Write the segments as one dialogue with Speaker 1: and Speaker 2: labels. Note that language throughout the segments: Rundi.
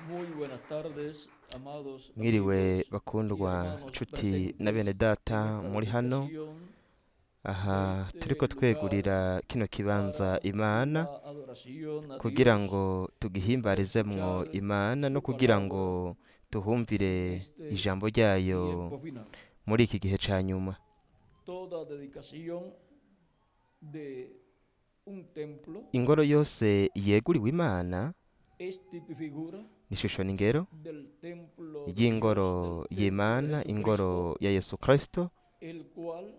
Speaker 1: Muy buenas tardes, amados
Speaker 2: Mwiriwe
Speaker 1: amigos y
Speaker 2: bakundwa
Speaker 1: hermanos
Speaker 2: nshuti na bene
Speaker 1: presentes en
Speaker 2: data
Speaker 1: esta
Speaker 2: muri hano
Speaker 1: dedicación
Speaker 2: aha
Speaker 1: de
Speaker 2: turiko
Speaker 1: este lugar
Speaker 2: twegurira kino kibanza
Speaker 1: para
Speaker 2: Imana
Speaker 1: la adoración a
Speaker 2: kugira
Speaker 1: Dios,
Speaker 2: ngo tugihimbarizemwo
Speaker 1: escuchar
Speaker 2: Imana no
Speaker 1: su
Speaker 2: kugira
Speaker 1: palabra
Speaker 2: ngo
Speaker 1: en
Speaker 2: tuhumvire
Speaker 1: este
Speaker 2: ijambo ryayo
Speaker 1: tiempo final.
Speaker 2: muri iki gihe ca nyuma.
Speaker 1: Toda dedicación de un templo
Speaker 2: Ingoro yose yeguriwe Imana
Speaker 1: es tipo y figura
Speaker 2: ni ishusho n'ingero
Speaker 1: del templo de Dios,
Speaker 2: y'ingoro
Speaker 1: del templo de
Speaker 2: y'Imana,
Speaker 1: Jesucristo,
Speaker 2: ingoro ya Yesu Kristo,
Speaker 1: el cual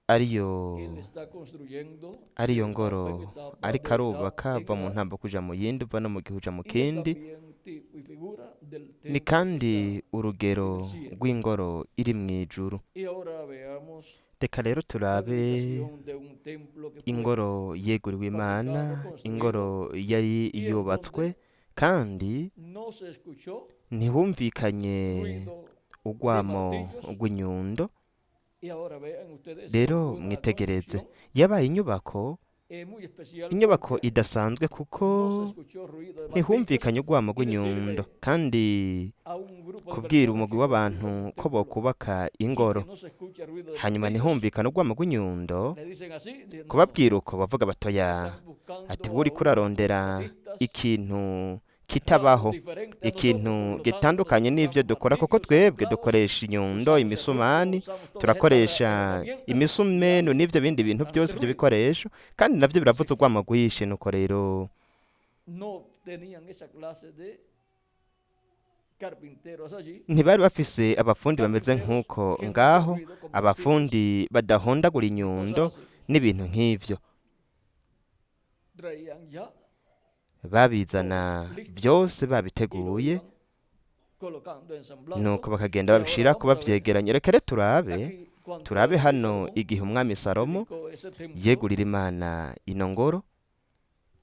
Speaker 2: ariyo
Speaker 1: él está construyendo de
Speaker 2: ariyo
Speaker 1: etapa en
Speaker 2: ngoro
Speaker 1: etapa,
Speaker 2: ariko
Speaker 1: de edad
Speaker 2: arubaka
Speaker 1: en
Speaker 2: ava mu
Speaker 1: edad,
Speaker 2: ntambo kuja mu yindi, uva no mu gihe uja mu
Speaker 1: y es
Speaker 2: kindi.
Speaker 1: también tipo y figura del
Speaker 2: Ni
Speaker 1: templo que
Speaker 2: kandi
Speaker 1: está
Speaker 2: urugero
Speaker 1: en el cielo.
Speaker 2: rw'ingoro iri mw'ijuru.
Speaker 1: Y ahora veamos
Speaker 2: Reka rero
Speaker 1: la
Speaker 2: turabe
Speaker 1: dedicación de un templo que fue
Speaker 2: ingoro yeguriwe Imana,
Speaker 1: fabricado, construido
Speaker 2: ingoro yari
Speaker 1: y en
Speaker 2: yubatswe
Speaker 1: donde
Speaker 2: kandi
Speaker 1: no se escuchó
Speaker 2: ntihumvikanye
Speaker 1: ruido de
Speaker 2: urwamo
Speaker 1: martillos.
Speaker 2: rw'inyundo.
Speaker 1: Y ahora vean ustedes que
Speaker 2: Rero
Speaker 1: fue una
Speaker 2: mwitegereze,
Speaker 1: construcción
Speaker 2: yabaye inyubako,
Speaker 1: muy especial
Speaker 2: inyubako
Speaker 1: porque
Speaker 2: idasanzwe kuko
Speaker 1: no se escuchó ruido de martillos
Speaker 2: ntihumvikanye urwamo
Speaker 1: y
Speaker 2: rw'inyundo,
Speaker 1: decirle
Speaker 2: kandi
Speaker 1: a un grupo de
Speaker 2: kubwira
Speaker 1: personas
Speaker 2: umugwi
Speaker 1: que
Speaker 2: w'abantu
Speaker 1: construyan un
Speaker 2: ko
Speaker 1: templo
Speaker 2: bokubaka
Speaker 1: y
Speaker 2: ingoro
Speaker 1: que no se escuche ruido de
Speaker 2: hanyuma
Speaker 1: martillos,
Speaker 2: ntihumvikane urwamo rw'inyundo,
Speaker 1: le dicen así, dicen, no, no,
Speaker 2: kubabwira uko bavuga batoya
Speaker 1: están buscando
Speaker 2: ati
Speaker 1: a
Speaker 2: wowe uriko
Speaker 1: unos
Speaker 2: urarondera
Speaker 1: artistas
Speaker 2: ikintu kitabaho,
Speaker 1: raros, diferentes a nosotros,
Speaker 2: ikintu
Speaker 1: por lo tanto
Speaker 2: gitandukanye
Speaker 1: nosotros
Speaker 2: n'ivyo
Speaker 1: usamos
Speaker 2: dukora, kuko
Speaker 1: martillos,
Speaker 2: twebwe
Speaker 1: clavos,
Speaker 2: dukoresha inyundo,
Speaker 1: usamos serrucho,
Speaker 2: imisumani,
Speaker 1: usamos todas estas
Speaker 2: turakoresha
Speaker 1: herramientas y
Speaker 2: imisumeno
Speaker 1: hacen
Speaker 2: n'ivyo bindi bintu
Speaker 1: bastante
Speaker 2: byose ivyo
Speaker 1: ruido.
Speaker 2: bikoresho, kandi navyo biravuza
Speaker 1: Así que
Speaker 2: urwamo rwinshi. Nuko rero
Speaker 1: no tenían esa clase de carpinteros allí,
Speaker 2: ntibari bafise abafundi bameze
Speaker 1: carpinteros
Speaker 2: nk'uko
Speaker 1: que no hacen
Speaker 2: ngaho,
Speaker 1: ruido con martillos
Speaker 2: abafundi badahondagura
Speaker 1: y
Speaker 2: inyundo
Speaker 1: cosas así.
Speaker 2: n'ibintu nk'ivyo.
Speaker 1: Traían ya
Speaker 2: Babizana
Speaker 1: todo listo
Speaker 2: byose
Speaker 1: y lo
Speaker 2: babiteguye,
Speaker 1: iban colocando, ensamblando.
Speaker 2: nuko bakagenda
Speaker 1: Y ahora
Speaker 2: babishirako
Speaker 1: vamos a ver
Speaker 2: bavyegeranya. Reka rero turabe
Speaker 1: aquí cuando
Speaker 2: turabe
Speaker 1: el rey
Speaker 2: hano
Speaker 1: Salomón
Speaker 2: igihe umwami Salomo
Speaker 1: dedicó ese templo.
Speaker 2: yegurira Imana ino ngoro.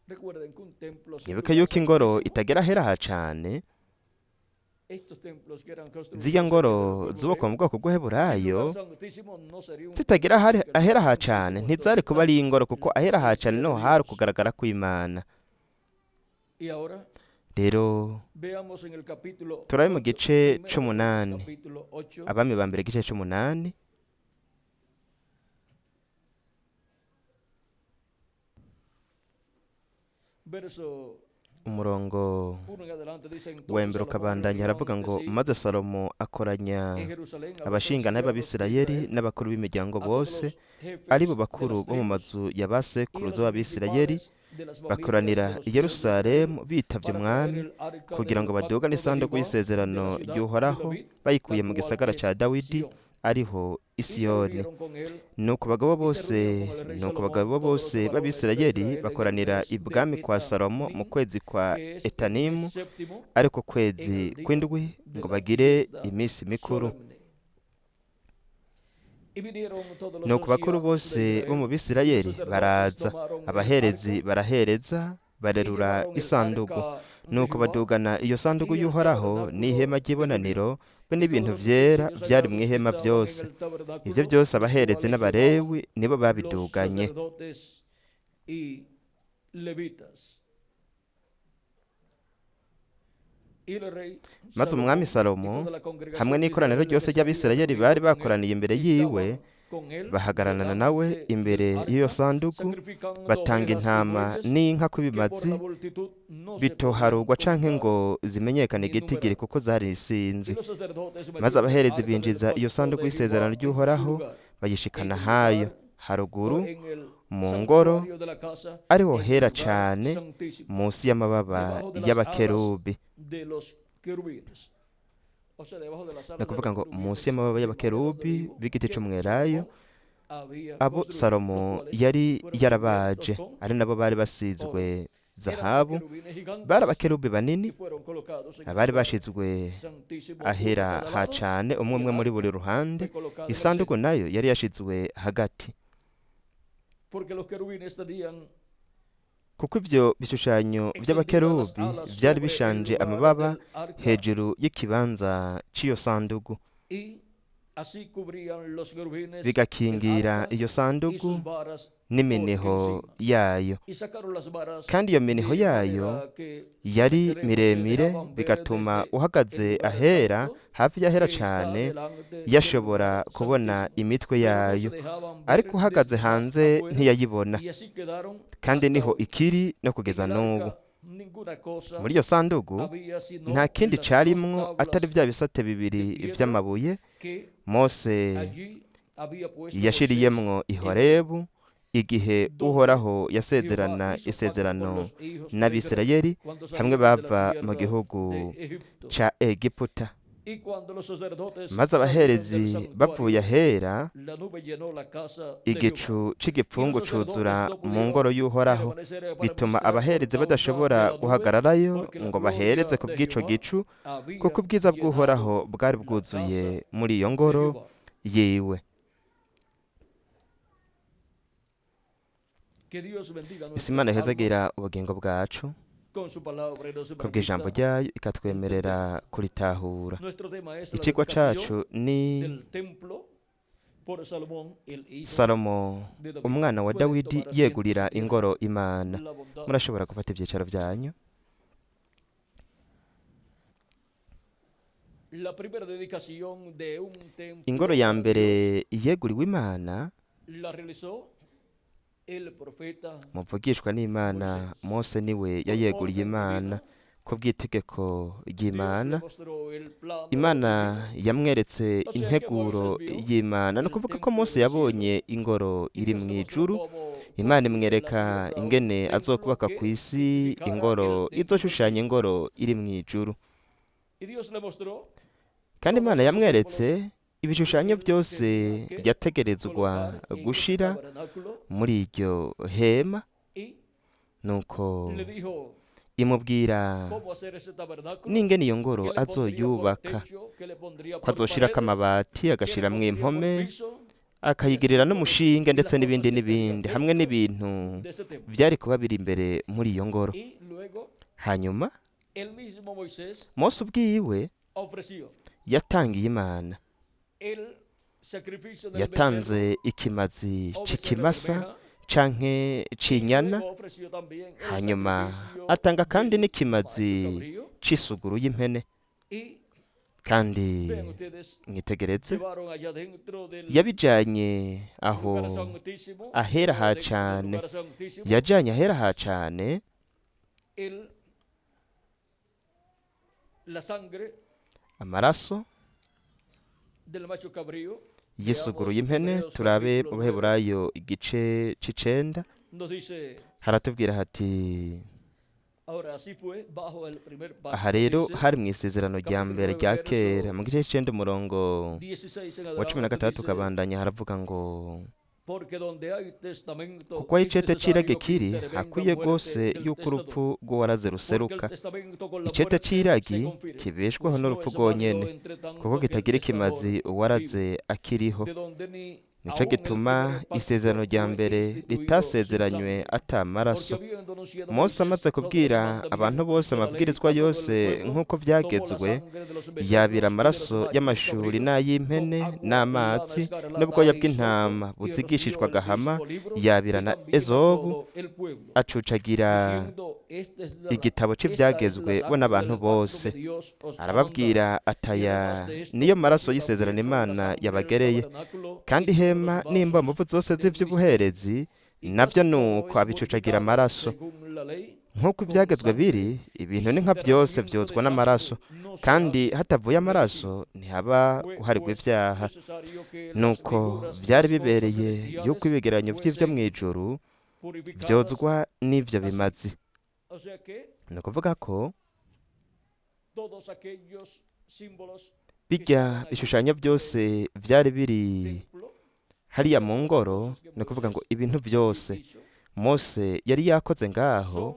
Speaker 1: Recuerden que un templo sin
Speaker 2: Mwibuke
Speaker 1: lugar
Speaker 2: yuko ingoro
Speaker 1: santísimo,
Speaker 2: itagera ahera ha cane.
Speaker 1: estos templos que eran
Speaker 2: Zirya
Speaker 1: construidos aquí
Speaker 2: ngoro
Speaker 1: del pueblo
Speaker 2: zubakwa mu
Speaker 1: hebreo,
Speaker 2: bwoko
Speaker 1: sin lugar
Speaker 2: bw'Ubuheburayo
Speaker 1: santísimo no sería un
Speaker 2: zitagira
Speaker 1: templo, porque el
Speaker 2: ahera
Speaker 1: lugar
Speaker 2: ha cane
Speaker 1: santísimo es donde
Speaker 2: ntizari kuba
Speaker 1: está
Speaker 2: ari ingoro, kuko
Speaker 1: la
Speaker 2: ahera ha
Speaker 1: presencia
Speaker 2: cane
Speaker 1: de
Speaker 2: niho hari
Speaker 1: Dios.
Speaker 2: ukugaragara kw'Imana.
Speaker 1: Y ahora
Speaker 2: Rero
Speaker 1: veamos en el capítulo
Speaker 2: turabe mu
Speaker 1: 8,
Speaker 2: gice
Speaker 1: Primera de Reyes,
Speaker 2: c'umunani,
Speaker 1: capítulo 8,
Speaker 2: Abami ba mbere igice c'umunani,
Speaker 1: verso
Speaker 2: umurongo
Speaker 1: 1 en adelante, dice:
Speaker 2: wa
Speaker 1: Entonces
Speaker 2: mbere
Speaker 1: Salomón
Speaker 2: ukabandanya
Speaker 1: reunió
Speaker 2: haravuga
Speaker 1: ante
Speaker 2: ngo
Speaker 1: sí
Speaker 2: maze Salomo akoranya
Speaker 1: en Jerusalén a los
Speaker 2: abashingana
Speaker 1: ancianos de
Speaker 2: b'Abisirayeli
Speaker 1: Israel,
Speaker 2: n'abakuru b'imiryango
Speaker 1: a todos
Speaker 2: bose,
Speaker 1: los
Speaker 2: ari bo
Speaker 1: jefes de
Speaker 2: bakuru
Speaker 1: las
Speaker 2: bo mu
Speaker 1: tribus
Speaker 2: mazu ya ba
Speaker 1: y a
Speaker 2: sekuruza
Speaker 1: los
Speaker 2: b'Abisirayeli,
Speaker 1: principales de las familias de
Speaker 2: bakoranira
Speaker 1: los
Speaker 2: i
Speaker 1: pueblos de Israel,
Speaker 2: Yerusalemu bitavye
Speaker 1: para traer
Speaker 2: umwami
Speaker 1: el arca
Speaker 2: kugira
Speaker 1: del
Speaker 2: ngo badugane
Speaker 1: pacto de
Speaker 2: isanduku
Speaker 1: Jehová de la
Speaker 2: y'isezerano
Speaker 1: ciudad de
Speaker 2: ry'Uhoraho
Speaker 1: David, la
Speaker 2: bayikuye mu
Speaker 1: cual
Speaker 2: gisagara ca
Speaker 1: es
Speaker 2: Dawidi,
Speaker 1: Sión.
Speaker 2: ariho
Speaker 1: Y se
Speaker 2: Isiyoni.
Speaker 1: reunieron con él,
Speaker 2: Nuko abagabo
Speaker 1: y se
Speaker 2: bose
Speaker 1: reunieron con el rey
Speaker 2: nuko
Speaker 1: Salomón
Speaker 2: abagabo
Speaker 1: todos los
Speaker 2: bose
Speaker 1: varones de
Speaker 2: b'Abisirayeli
Speaker 1: Israel en el
Speaker 2: bakoranira
Speaker 1: mes de
Speaker 2: ibwami kwa Salomo mu
Speaker 1: Etanim,
Speaker 2: kwezi kwa
Speaker 1: que es el mes
Speaker 2: Etanimu,
Speaker 1: séptimo,
Speaker 2: ariko
Speaker 1: en
Speaker 2: kwezi
Speaker 1: el día
Speaker 2: kw'indwi,
Speaker 1: de
Speaker 2: ngo
Speaker 1: la
Speaker 2: bagire
Speaker 1: fiesta
Speaker 2: iminsi mikuru.
Speaker 1: solemne. Y vinieron todos los
Speaker 2: Nuko bakuru
Speaker 1: ancianos de
Speaker 2: bose bo mu
Speaker 1: Israel, y los
Speaker 2: Bisirayeli
Speaker 1: sacerdotes
Speaker 2: baraza,
Speaker 1: tomaron el
Speaker 2: abaherezi
Speaker 1: arca
Speaker 2: barahereza,
Speaker 1: y
Speaker 2: barerura
Speaker 1: llevaron el
Speaker 2: isanduku.
Speaker 1: arca de
Speaker 2: Nuko
Speaker 1: Jehová
Speaker 2: badugana iyo sanduku
Speaker 1: y el
Speaker 2: y'Uhoraho
Speaker 1: tabernáculo
Speaker 2: n'ihema
Speaker 1: de reunión
Speaker 2: ry'ibonaniro be
Speaker 1: y
Speaker 2: n'ibintu
Speaker 1: todos los
Speaker 2: vyera
Speaker 1: utensilios
Speaker 2: vyari
Speaker 1: sagrados
Speaker 2: mu
Speaker 1: que
Speaker 2: ihema
Speaker 1: estaban en
Speaker 2: vyose.
Speaker 1: el
Speaker 2: Ivyo
Speaker 1: tabernáculo,
Speaker 2: vyose
Speaker 1: los
Speaker 2: abaherezi
Speaker 1: cuales llevaban
Speaker 2: n'Abalewi nibo
Speaker 1: los
Speaker 2: babiduganye.
Speaker 1: sacerdotes y levitas. Y el rey
Speaker 2: Maze umwami
Speaker 1: Salomón y
Speaker 2: Salomo
Speaker 1: toda la
Speaker 2: hamwe
Speaker 1: congregación de
Speaker 2: n'ikoraniro
Speaker 1: Israel
Speaker 2: ryose
Speaker 1: que se había
Speaker 2: ry'Abisirayeli bari
Speaker 1: reunido con él
Speaker 2: bakoraniye imbere yiwe,
Speaker 1: estaban con él
Speaker 2: bahagararana nawe
Speaker 1: delante
Speaker 2: imbere
Speaker 1: del
Speaker 2: y'iyo
Speaker 1: arca,
Speaker 2: sanduku,
Speaker 1: sacrificando
Speaker 2: batanga
Speaker 1: ovejas y
Speaker 2: intama
Speaker 1: bueyes
Speaker 2: n'inka
Speaker 1: que por
Speaker 2: kw'ibimazi
Speaker 1: la multitud no se podían
Speaker 2: bitoharugwa canke
Speaker 1: contar
Speaker 2: ngo zimenyekane
Speaker 1: ni
Speaker 2: igitigiri
Speaker 1: numerar.
Speaker 2: kuko zari
Speaker 1: Y
Speaker 2: isinzi.
Speaker 1: los sacerdotes
Speaker 2: Maze
Speaker 1: metieron el
Speaker 2: abaherezi
Speaker 1: arca del
Speaker 2: binjiza iyo
Speaker 1: pacto
Speaker 2: sanduku
Speaker 1: de
Speaker 2: y'isezerano
Speaker 1: Jehová en su
Speaker 2: ry'Uhoraho
Speaker 1: lugar,
Speaker 2: bayishikana
Speaker 1: en el
Speaker 2: hayo
Speaker 1: lugar o
Speaker 2: haruguru
Speaker 1: en el
Speaker 2: mu ngoro,
Speaker 1: santuario de la casa,
Speaker 2: ariho
Speaker 1: en el
Speaker 2: hera
Speaker 1: lugar
Speaker 2: cane
Speaker 1: santísimo,
Speaker 2: munsi y'amababa
Speaker 1: debajo de las alas
Speaker 2: y'abakerubi.
Speaker 1: de los querubines. O sea, debajo de las
Speaker 2: Ni
Speaker 1: alas de
Speaker 2: ukuvuga
Speaker 1: los
Speaker 2: ngo munsi
Speaker 1: querubines
Speaker 2: y'amababa
Speaker 1: de madera de
Speaker 2: y'abakerubi
Speaker 1: olivo
Speaker 2: b'igiti
Speaker 1: que
Speaker 2: c'umwelayo,
Speaker 1: Salomón había
Speaker 2: abo
Speaker 1: construido, los
Speaker 2: Salomo
Speaker 1: cuales
Speaker 2: yari
Speaker 1: fueron
Speaker 2: yarabaje,
Speaker 1: cubiertos con
Speaker 2: ari nabo bari
Speaker 1: oro.
Speaker 2: basizwe
Speaker 1: Eran
Speaker 2: zahabu,
Speaker 1: querubines
Speaker 2: bari
Speaker 1: gigantes
Speaker 2: abakerubi banini
Speaker 1: y fueron colocados en el
Speaker 2: abari
Speaker 1: lugar
Speaker 2: bashizwe
Speaker 1: santísimo, uno a
Speaker 2: ahera
Speaker 1: cada
Speaker 2: ha
Speaker 1: lado,
Speaker 2: cane, umwe
Speaker 1: y
Speaker 2: umwe
Speaker 1: el
Speaker 2: muri buri
Speaker 1: arca
Speaker 2: ruhande.
Speaker 1: fue colocada en el
Speaker 2: Isanduku
Speaker 1: centro.
Speaker 2: nayo yari yashizwe hagati,
Speaker 1: Porque los querubines tenían
Speaker 2: kuko ivyo bishushanyo
Speaker 1: extendidas las
Speaker 2: vy'abakerubi
Speaker 1: alas
Speaker 2: vyari
Speaker 1: sobre el
Speaker 2: bishanje
Speaker 1: lugar
Speaker 2: amababa
Speaker 1: del arca
Speaker 2: hejuru y'ikibanza c'iyo sanduku.
Speaker 1: y Así cubrían los querubines el
Speaker 2: Bigakingira
Speaker 1: arca
Speaker 2: iyo
Speaker 1: y
Speaker 2: sandugu
Speaker 1: sus varas por
Speaker 2: n'iminiho
Speaker 1: encima.
Speaker 2: yayo.
Speaker 1: Y sacaron las varas
Speaker 2: Kandi iyo miniho
Speaker 1: de
Speaker 2: yayo
Speaker 1: manera que
Speaker 2: yari
Speaker 1: los extremos se
Speaker 2: miremire,
Speaker 1: dejaban ver
Speaker 2: bigatuma
Speaker 1: desde el
Speaker 2: uhagaze
Speaker 1: lugar
Speaker 2: ahera,
Speaker 1: santo
Speaker 2: hafi y'ahera
Speaker 1: que está
Speaker 2: cane,
Speaker 1: delante del
Speaker 2: yashobora
Speaker 1: lugar
Speaker 2: kubona
Speaker 1: santísimo,
Speaker 2: imitwe
Speaker 1: pero no se
Speaker 2: yayo,
Speaker 1: dejaban ver
Speaker 2: ariko uhagaze
Speaker 1: desde más
Speaker 2: hanze
Speaker 1: afuera,
Speaker 2: ntiyayibona.
Speaker 1: y así quedaron
Speaker 2: Kandi
Speaker 1: hasta
Speaker 2: niho
Speaker 1: hoy.
Speaker 2: ikiri no
Speaker 1: En
Speaker 2: kugeza
Speaker 1: el
Speaker 2: n'ubu.
Speaker 1: arca ninguna cosa
Speaker 2: Muri iyo sandugu
Speaker 1: había sino
Speaker 2: nta kindi
Speaker 1: las dos
Speaker 2: carimwo atari
Speaker 1: tablas
Speaker 2: bya bisate bibiri
Speaker 1: de piedra
Speaker 2: vy'amabuye
Speaker 1: que
Speaker 2: Mose
Speaker 1: allí había puesto Moisés
Speaker 2: yashiriyemwo i
Speaker 1: en
Speaker 2: Horebu igihe
Speaker 1: donde
Speaker 2: Uhoraho
Speaker 1: Jehová
Speaker 2: yasezerana
Speaker 1: hizo pacto con
Speaker 2: isezerano
Speaker 1: los hijos de Israel
Speaker 2: n'Abisirayeli
Speaker 1: cuando
Speaker 2: hamwe
Speaker 1: salieron de la
Speaker 2: bava mu
Speaker 1: tierra
Speaker 2: gihugu
Speaker 1: de Egipto.
Speaker 2: ca Egiputa.
Speaker 1: Y cuando los sacerdotes
Speaker 2: Maze
Speaker 1: salieron del
Speaker 2: abaherezi bavuye
Speaker 1: santuario,
Speaker 2: ahera,
Speaker 1: la nube llenó la casa de Jehová.
Speaker 2: igicu
Speaker 1: Y los
Speaker 2: c'igipfungu
Speaker 1: sacerdotes
Speaker 2: cuzura
Speaker 1: no
Speaker 2: mu
Speaker 1: pudieron
Speaker 2: ngoro y'Uhoraho,
Speaker 1: permanecer para
Speaker 2: bituma
Speaker 1: ministrar por
Speaker 2: abaherezi
Speaker 1: causa de
Speaker 2: badashobora
Speaker 1: la nube,
Speaker 2: guhagararayo
Speaker 1: porque la
Speaker 2: ngo bahereze
Speaker 1: gloria
Speaker 2: ku
Speaker 1: de
Speaker 2: bw'ico
Speaker 1: Jehová
Speaker 2: gicu,
Speaker 1: había
Speaker 2: kuko ubwiza
Speaker 1: llenado
Speaker 2: bw'Uhoraho bwari
Speaker 1: la
Speaker 2: bwuzuye
Speaker 1: casa
Speaker 2: muri iyo
Speaker 1: de
Speaker 2: ngoro
Speaker 1: Jehová.
Speaker 2: yiwe.
Speaker 1: Que Dios bendiga
Speaker 2: Ese
Speaker 1: nuestras
Speaker 2: Imana
Speaker 1: almas
Speaker 2: ihezagira ubugingo bwacu
Speaker 1: con su palabra y nos
Speaker 2: kubw'ijambo
Speaker 1: permita
Speaker 2: ryayo, ikatwemerera
Speaker 1: entender.
Speaker 2: kuritahura.
Speaker 1: Nuestro tema es la
Speaker 2: Icigwa
Speaker 1: dedicación
Speaker 2: cacu ni
Speaker 1: del templo por Salomón, el hijo
Speaker 2: Salomo
Speaker 1: de David.
Speaker 2: umwana wa
Speaker 1: Pueden
Speaker 2: Dawidi
Speaker 1: tomar asiento
Speaker 2: yegurira
Speaker 1: si tienen
Speaker 2: ingoro Imana.
Speaker 1: la bondad.
Speaker 2: Murashobora gufata ivyicaro vyanyu.
Speaker 1: La primera dedicación de un
Speaker 2: Ingoro
Speaker 1: templo
Speaker 2: ya
Speaker 1: a Dios
Speaker 2: mbere yeguriwe Imana,
Speaker 1: la realizó el profeta
Speaker 2: muvugishwa n'Imana
Speaker 1: Moisés.
Speaker 2: Mose niwe
Speaker 1: Por
Speaker 2: yayeguriye
Speaker 1: orden
Speaker 2: Imana
Speaker 1: divina,
Speaker 2: ku bw'itegeko
Speaker 1: Dios le
Speaker 2: ry'Imana.
Speaker 1: mostró el plano
Speaker 2: Imana
Speaker 1: divino.
Speaker 2: yamweretse
Speaker 1: O sea que
Speaker 2: integuro
Speaker 1: Moisés vio
Speaker 2: y'Imana, ni
Speaker 1: el
Speaker 2: ukuvuga ko
Speaker 1: templo
Speaker 2: Mose
Speaker 1: del cielo
Speaker 2: yabonye ingoro
Speaker 1: y
Speaker 2: iri
Speaker 1: Dios
Speaker 2: mu
Speaker 1: le mostró
Speaker 2: ijuru.
Speaker 1: cómo
Speaker 2: Imana
Speaker 1: construir en la
Speaker 2: imwereka
Speaker 1: tierra un
Speaker 2: ingene
Speaker 1: templo
Speaker 2: azokubaka
Speaker 1: que
Speaker 2: ku isi
Speaker 1: tipificara
Speaker 2: ingoro
Speaker 1: el templo del
Speaker 2: izoshushanya
Speaker 1: cielo.
Speaker 2: ingoro iri mu ijuru.
Speaker 1: Y Dios le mostró
Speaker 2: Kandi
Speaker 1: todos
Speaker 2: Imana
Speaker 1: esos
Speaker 2: yamweretse
Speaker 1: símbolos
Speaker 2: ibishushanyo
Speaker 1: que él
Speaker 2: byose
Speaker 1: tenía que
Speaker 2: yategerezwa
Speaker 1: colocar en ese
Speaker 2: gushira
Speaker 1: tabernáculo
Speaker 2: muri iryo hema.
Speaker 1: y
Speaker 2: Nuko
Speaker 1: le dijo
Speaker 2: imubwira
Speaker 1: cómo hacer ese tabernáculo,
Speaker 2: n'ingene iyo ngoro
Speaker 1: qué le pondría por
Speaker 2: azoyubaka,
Speaker 1: techo, qué le pondría
Speaker 2: ko
Speaker 1: por
Speaker 2: azoshirako
Speaker 1: paredes,
Speaker 2: amabati,
Speaker 1: qué le
Speaker 2: agashiramwo
Speaker 1: pondría por
Speaker 2: impome,
Speaker 1: piso, y así
Speaker 2: akayigirira
Speaker 1: todo
Speaker 2: n'umushinge
Speaker 1: y
Speaker 2: ndetse
Speaker 1: las
Speaker 2: n'ibindi
Speaker 1: cosas que tenía
Speaker 2: n'ibindi, hamwe
Speaker 1: dentro
Speaker 2: n'ibintu
Speaker 1: de ese templo.
Speaker 2: vyari kuba biri imbere muri iyo ngoro.
Speaker 1: Y luego
Speaker 2: Hanyuma
Speaker 1: el mismo Moisés
Speaker 2: Mose ubwiwe
Speaker 1: ofreció
Speaker 2: yatangiye Imana,
Speaker 1: el sacrificio del becerro
Speaker 2: yatanze ikimazi
Speaker 1: o becerra
Speaker 2: c'ikimasa
Speaker 1: bermeja
Speaker 2: canke
Speaker 1: y
Speaker 2: c'inyana,
Speaker 1: luego ofreció también el
Speaker 2: hanyuma
Speaker 1: sacrificio
Speaker 2: atanga kandi
Speaker 1: del
Speaker 2: n'ikimazi
Speaker 1: macho cabrío.
Speaker 2: c'isuguru y'impene.
Speaker 1: Y
Speaker 2: Kandi
Speaker 1: vean ustedes,
Speaker 2: mwitegereze,
Speaker 1: llevaron allá dentro del
Speaker 2: yabijanye aho
Speaker 1: lugar santísimo,
Speaker 2: ahera
Speaker 1: o
Speaker 2: ha
Speaker 1: dentro del
Speaker 2: cane,
Speaker 1: lugar santísimo,
Speaker 2: yajanye ahera ha cane
Speaker 1: la sangre
Speaker 2: amaraso
Speaker 1: del macho cabrío.
Speaker 2: y'isuguru
Speaker 1: Veamos
Speaker 2: y'impene.
Speaker 1: Hebreos
Speaker 2: Turabe
Speaker 1: capítulo
Speaker 2: mu
Speaker 1: 9,
Speaker 2: Baheburayo igice c'icenda,
Speaker 1: nos dice,
Speaker 2: haratubwira hati
Speaker 1: ahora así fue bajo el primer
Speaker 2: aha
Speaker 1: pacto,
Speaker 2: rero
Speaker 1: dice
Speaker 2: hari mu isezerano rya
Speaker 1: capítulo
Speaker 2: mbere
Speaker 1: 9,
Speaker 2: rya kera,
Speaker 1: verso
Speaker 2: mu gice c'icenda umurongo
Speaker 1: 16 en
Speaker 2: wa cumi na
Speaker 1: adelante,
Speaker 2: gatandatu
Speaker 1: dice,
Speaker 2: ukabandanya, haravuga ngo
Speaker 1: porque donde hay testamento
Speaker 2: kuko aho
Speaker 1: es
Speaker 2: icete c'irage
Speaker 1: necesario que
Speaker 2: kiri
Speaker 1: intervenga
Speaker 2: hakwiye
Speaker 1: muerte
Speaker 2: rwose
Speaker 1: del
Speaker 2: yuko
Speaker 1: testador,
Speaker 2: urupfu rw'uwaraze
Speaker 1: porque el
Speaker 2: ruseruka.
Speaker 1: testamento con la
Speaker 2: Icete
Speaker 1: muerte se
Speaker 2: c'iragi
Speaker 1: confirma,
Speaker 2: kibeshwaho
Speaker 1: pues no
Speaker 2: n'urupfu
Speaker 1: es válido
Speaker 2: rwonyene,
Speaker 1: entre
Speaker 2: kuko
Speaker 1: tanto que el
Speaker 2: kitagira
Speaker 1: testador
Speaker 2: ikimazi uwaraze
Speaker 1: vive,
Speaker 2: akiriho.
Speaker 1: de donde ni
Speaker 2: Nico
Speaker 1: aún el
Speaker 2: gituma
Speaker 1: primer pacto
Speaker 2: isezerano rya
Speaker 1: fue
Speaker 2: mbere
Speaker 1: instituido sin
Speaker 2: ritasezeranywe
Speaker 1: sangre.
Speaker 2: ata
Speaker 1: Porque
Speaker 2: maraso.
Speaker 1: habiendo anunciado
Speaker 2: Mose
Speaker 1: Moisés
Speaker 2: amaze
Speaker 1: todos los
Speaker 2: kubwira abantu
Speaker 1: mandamientos
Speaker 2: bose
Speaker 1: de la ley
Speaker 2: amabwirizwa
Speaker 1: a todo el
Speaker 2: yose
Speaker 1: pueblo,
Speaker 2: nk'uko
Speaker 1: tomó la
Speaker 2: vyagezwe,
Speaker 1: sangre de los
Speaker 2: yabira
Speaker 1: becerros y de los
Speaker 2: amaraso
Speaker 1: machos
Speaker 2: y'amashuri
Speaker 1: cabríos con
Speaker 2: n'ay'impene
Speaker 1: agua, lana
Speaker 2: n'amazi
Speaker 1: escarlata
Speaker 2: n'ubwoya
Speaker 1: e hisopo,
Speaker 2: bw'intama
Speaker 1: y roció
Speaker 2: buzigishijwe
Speaker 1: el
Speaker 2: agahama,
Speaker 1: mismo libro
Speaker 2: yabira
Speaker 1: y
Speaker 2: na
Speaker 1: también a
Speaker 2: ezobu,
Speaker 1: todo el pueblo,
Speaker 2: acucagira
Speaker 1: diciendo, esta es la,
Speaker 2: igitabo
Speaker 1: esta es la
Speaker 2: c'ivyagezwe bo
Speaker 1: sangre
Speaker 2: n'abantu
Speaker 1: del pacto
Speaker 2: bose.
Speaker 1: que Dios os ha mandado.
Speaker 2: Arababwira
Speaker 1: Y además
Speaker 2: ataya
Speaker 1: de esto,
Speaker 2: niyo maraso
Speaker 1: roció
Speaker 2: y'isezerano
Speaker 1: también con la
Speaker 2: Imana
Speaker 1: sangre del
Speaker 2: yabagereye.
Speaker 1: tabernáculo
Speaker 2: Kandi
Speaker 1: y todos
Speaker 2: ihema
Speaker 1: los vasos
Speaker 2: n'imbamvu zose
Speaker 1: del ministerio.
Speaker 2: z'ivy'ubuherezi
Speaker 1: Y
Speaker 2: navyo
Speaker 1: casi todo
Speaker 2: nuko
Speaker 1: es
Speaker 2: abicucagira
Speaker 1: purificado
Speaker 2: amaraso.
Speaker 1: según la ley
Speaker 2: Nk'uko
Speaker 1: con
Speaker 2: ivyagezwe
Speaker 1: sangre,
Speaker 2: biri,
Speaker 1: y
Speaker 2: ibintu
Speaker 1: sin
Speaker 2: ni nka vyose
Speaker 1: derramamiento de
Speaker 2: vyozwa
Speaker 1: sangre
Speaker 2: n'amaraso,
Speaker 1: no se
Speaker 2: kandi
Speaker 1: hace
Speaker 2: hatavuye
Speaker 1: remisión.
Speaker 2: amaraso ntihaba
Speaker 1: Fue
Speaker 2: guharirwa
Speaker 1: pues
Speaker 2: ivyaha.
Speaker 1: necesario que las
Speaker 2: Nuko
Speaker 1: figuras de
Speaker 2: vyari
Speaker 1: las cosas
Speaker 2: bibereye yuko
Speaker 1: celestiales
Speaker 2: ibigereranyo vy'ivyo
Speaker 1: fuesen
Speaker 2: mw'ijuru
Speaker 1: purificadas
Speaker 2: vyozwa n'ivyo
Speaker 1: así.
Speaker 2: bimazi.
Speaker 1: O sea que
Speaker 2: Ni ukuvuga ko
Speaker 1: todos aquellos símbolos que
Speaker 2: birya
Speaker 1: estaban allí
Speaker 2: bishushanyo
Speaker 1: en el
Speaker 2: byose vyari biri
Speaker 1: templo, o
Speaker 2: hariya
Speaker 1: sea,
Speaker 2: mu
Speaker 1: todas las
Speaker 2: ngoro,
Speaker 1: cosas que
Speaker 2: ni ukuvuga ngo
Speaker 1: Moisés
Speaker 2: ibintu vyose
Speaker 1: hizo,
Speaker 2: Mose yari yakoze ngaho
Speaker 1: son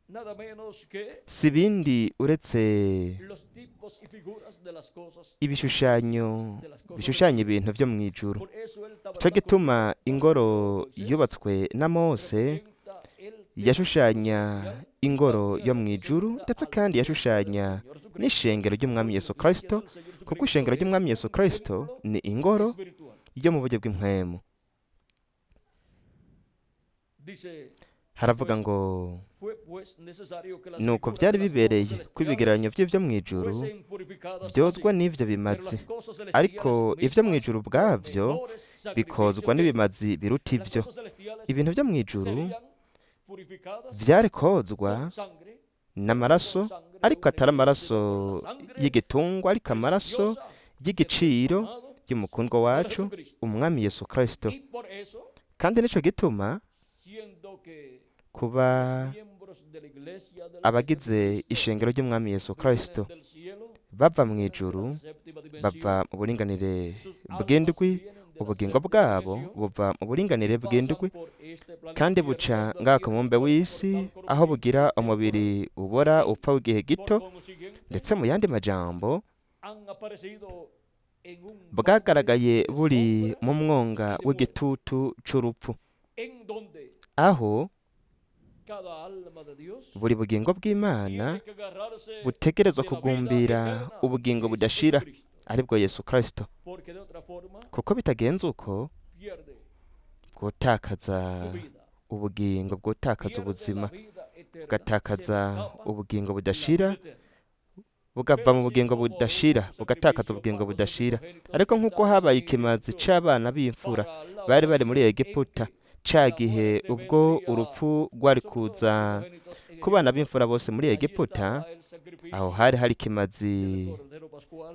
Speaker 1: nada menos que
Speaker 2: si ibindi uretse
Speaker 1: los tipos y figuras de las cosas
Speaker 2: ibishushanyo
Speaker 1: de las cosas del
Speaker 2: bishushanya
Speaker 1: cielo.
Speaker 2: ibintu vyo mw'ijuru.
Speaker 1: Por eso el
Speaker 2: Ico
Speaker 1: tabernáculo
Speaker 2: gituma ingoro
Speaker 1: construido por Moisés
Speaker 2: yubatswe na Mose
Speaker 1: representa el templo
Speaker 2: yashushanya
Speaker 1: celestial y
Speaker 2: ingoro
Speaker 1: también
Speaker 2: yo mw'ijuru,
Speaker 1: representa
Speaker 2: ndetse
Speaker 1: al
Speaker 2: kandi
Speaker 1: templo del
Speaker 2: yashushanya
Speaker 1: Señor Jesucristo.
Speaker 2: N'ishengero ry'Umwami Yesu Kristo, kuko ishengero ry'Umwami Yesu Kristo ni ingoro yo mu buryo bw'impwemu. Haravuga ngo: "Nuko byari bibereye ko ibigereranyo by'ibyo mu ijuru byozwa n'ibyo bimazi, ariko ibyo mu ijuru ubwabyo bikozwa n'ibimazi biruta ibyo." Ibintu byo mu ijuru byari kozwa n'amaraso, ariko atari amaraso y'igitungwa, ariko amaraso y'igiciro y'umukundwa wacu, Umwami Yesu Kristo. Kandi nicyo gituma kuba abagize ishengero ry'Umwami Yesu Kristo bava mu ijuru, bava mu buringanire bw'indwi, ubugingo bwabo buva mu buringanire bw'indwi, kandi buca ngaha ku mubumbe w'isi, aho bugira umubiri ubora, upfa w'igihe gito. Ndetse mu yandi majambo, bwagaragaye buri mu mwonga w'igitutu c'urupfu, aho buri bugingo bw'Imana butegerezwa kugumbira ubugingo budashira, aribwo Yesu Kristo, kuko bitagenze uko bwotakaza ubugingo, bwotakaza ubuzima, bugatakaza ubugingo budashira, bugava mu bugingo budashira, bugatakaza ubugingo budashira. Ariko nk'uko habaye ikimazi c'abana b'imfura bari bari muri Egiputa, ca gihe ubwo urupfu rwari kuza ku bana b'imfura bose muri Egiputa, aho hari hari ikimazi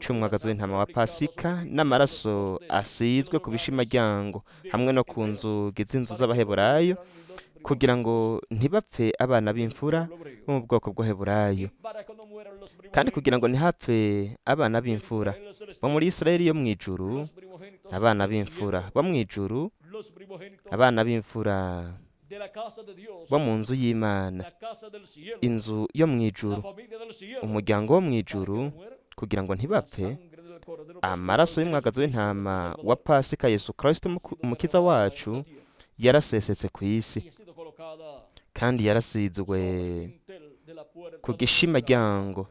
Speaker 2: c'umwagazi w'intama wa Pasika n'amaraso asizwe ku bishimaryango hamwe no ku nzugi z'inzu z'Abaheburayo, kugira ngo ntibapfe abana b'imfura bo mu bwoko bw'Abaheburayo, kandi kugira ngo ntihapfe abana b'imfura bo muri Isirayeli yo mu ijuru, abana b'imfura bo mu ijuru, abana b'imfura bo mu nzu y'Imana, inzu yo mu ijuru, umuryango wo mu ijuru, kugira ngo ntibapfe, amaraso y'umwagazi w'intama wa Pasika, Yesu Kristo Umukiza wacu, yarasesetse ku isi kandi yarasizwe ku gishimaryango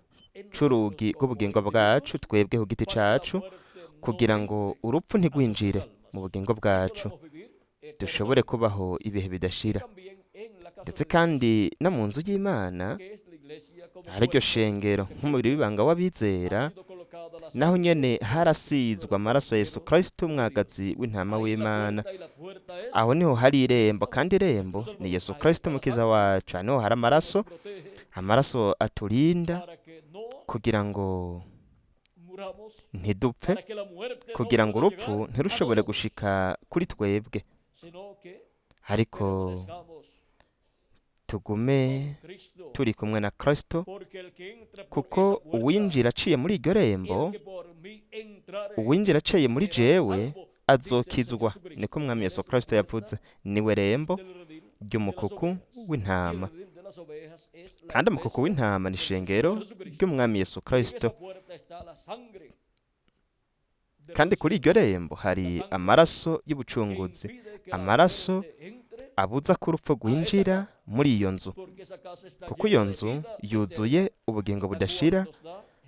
Speaker 2: c'urugi rw'ubugingo bwacu, twebwe ku giti cacu, kugira ngo urupfu ntigwinjire mu bugingo bwacu, dushobore kubaho ibihe bidashira. Ndetse kandi no mu nzu y'Imana, ariryo shengero nk'umubiri w'ibanga w'abizera, naho nyene harasizwe amaraso ya Yesu Kristo, umwagazi w'intama w'Imana. Aho niho hari irembo, kandi irembo ni Yesu Kristo Umukiza wacu. Aho niho hari amaraso, amaraso aturinda kugira ngo ntidupfe, kugira ngo urupfu ntirushobore gushika kuri twebwe, ariko tugume turi kumwe na Kristo, kuko uwinjira aciye muri iryo rembo, uwinjira aciye muri jewe, azokizwa, niko Umwami Yesu Kristo yavuze. Niwe rembo ry'umukuku w'intama, kandi umukuku w'intama ni ishengero ry'Umwami Yesu Kristo. Kandi kuri iryo rembo hari amaraso y'ubucunguzi, amaraso abuza ko urupfu rwinjira muri iyo nzu, kuko iyo nzu yuzuye ubugingo budashira,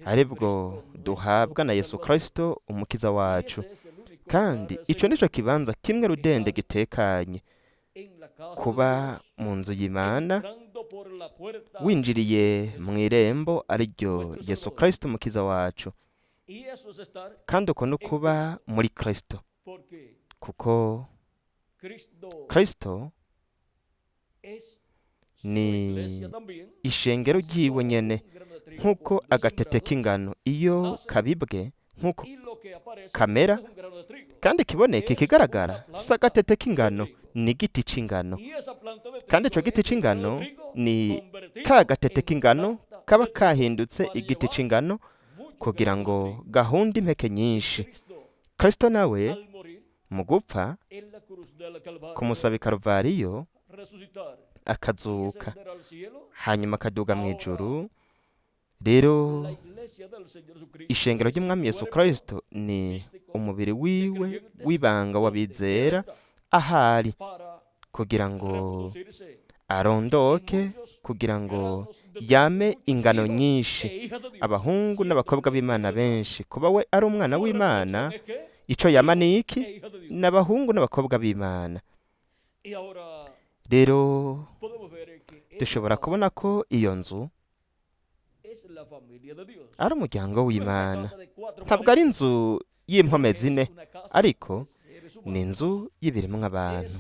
Speaker 2: aribwo duhabwa na Yesu Kristo Umukiza wacu. Kandi ico nico kibanza kimwe rudende gitekanye, kuba mu nzu y'Imana winjiriye mu irembo, ariryo Yesu Kristo Umukiza wacu. Kandi uko no kuba muri Kristo, kuko Kristo ni ishengero ryiwe nyene, nk'uko agatete k'ingano iyo kabibwe, nk'uko kamera kandi kiboneka, ikigaragara si agatete k'ingano, ni igiti c'ingano. Kandi ico giti c'ingano ni ka gatete k'ingano kaba kahindutse igiti c'ingano kugira ngo gahunde impeke nyinshi. Kristo nawe mu gupfa kumusaba i Karuvariyo, akazuka, hanyuma akaduga mu ijuru, rero ishengero ry'Umwami Yesu Kristo ni umubiri wiwe w'ibanga w'abizera, ahari kugira ngo Arondoke kugira ngo yame ingano nyinshi, abahungu n'abakobwa b'Imana benshi. Kuba we ari umwana w'Imana, ico yama ni iki? Ni abahungu n'abakobwa b'Imana. Rero dushobora kubona ko iyo nzu ari umuryango w'Imana. Ntabwo ari inzu y'impome zine, ariko ni inzu y'ibiremwa abantu,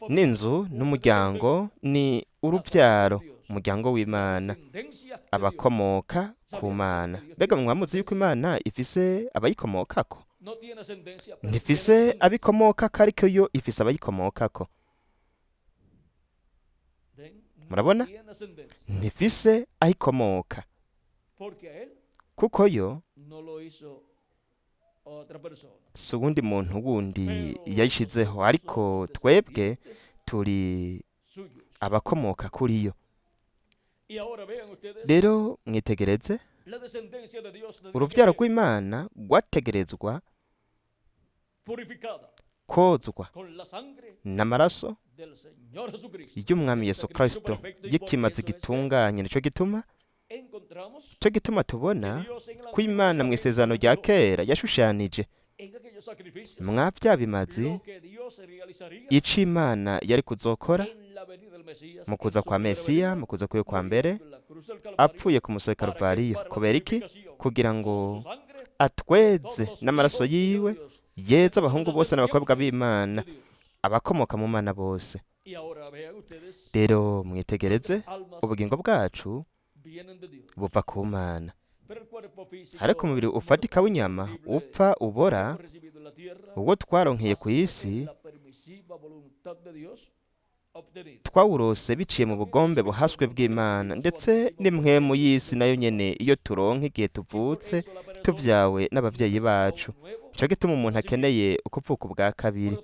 Speaker 2: n'inzu n'umuryango, ni urubyaro, umuryango w'Imana, abakomoka ku Mana. Mbega mwamuzi yuko Imana ifise abayikomokako? Ntifise abikomokako, ariko yo ifise abayikomokako. Murabona, ntifise aho ikomoka, kuko yo si uwundi muntu wundi yayishizeho, ariko twebwe turi abakomoka kuri yo. Rero mwitegereze, urubyaro rw'Imana rwategerezwa kozwa n'amaraso y'Umwami Yesu Kristo y'ikimazi gitunganye. Nico gituma, cyo gituma tubona ko Imana mu isezerano rya kera yashushanije mwa bya bimazi ico Imana yari kuzokora mu kuza kwa Mesiya, mu kuza kwiwe kwa mbere, apfuye ku musozi Karuvariyo. Kubera iki? Kugira ngo atweze n'amaraso yiwe, yeze abahungu bose n'abakobwa b'Imana, abakomoka mu Mana bose. Rero mwitegereze, ubugingo bwacu buva ku Mana, ariko umubiri ufatika w'inyama upfa ubora, uwo twaronkeye ku isi, twawurose biciye mu bugombe buhaswe bw'Imana, ndetse n'imwemu y'isi nayo nyene iyo turonka igihe tuvutse tuvyawe n'abavyeyi bacu. Nico gituma umuntu akeneye ukuvuka ubwa kabiri.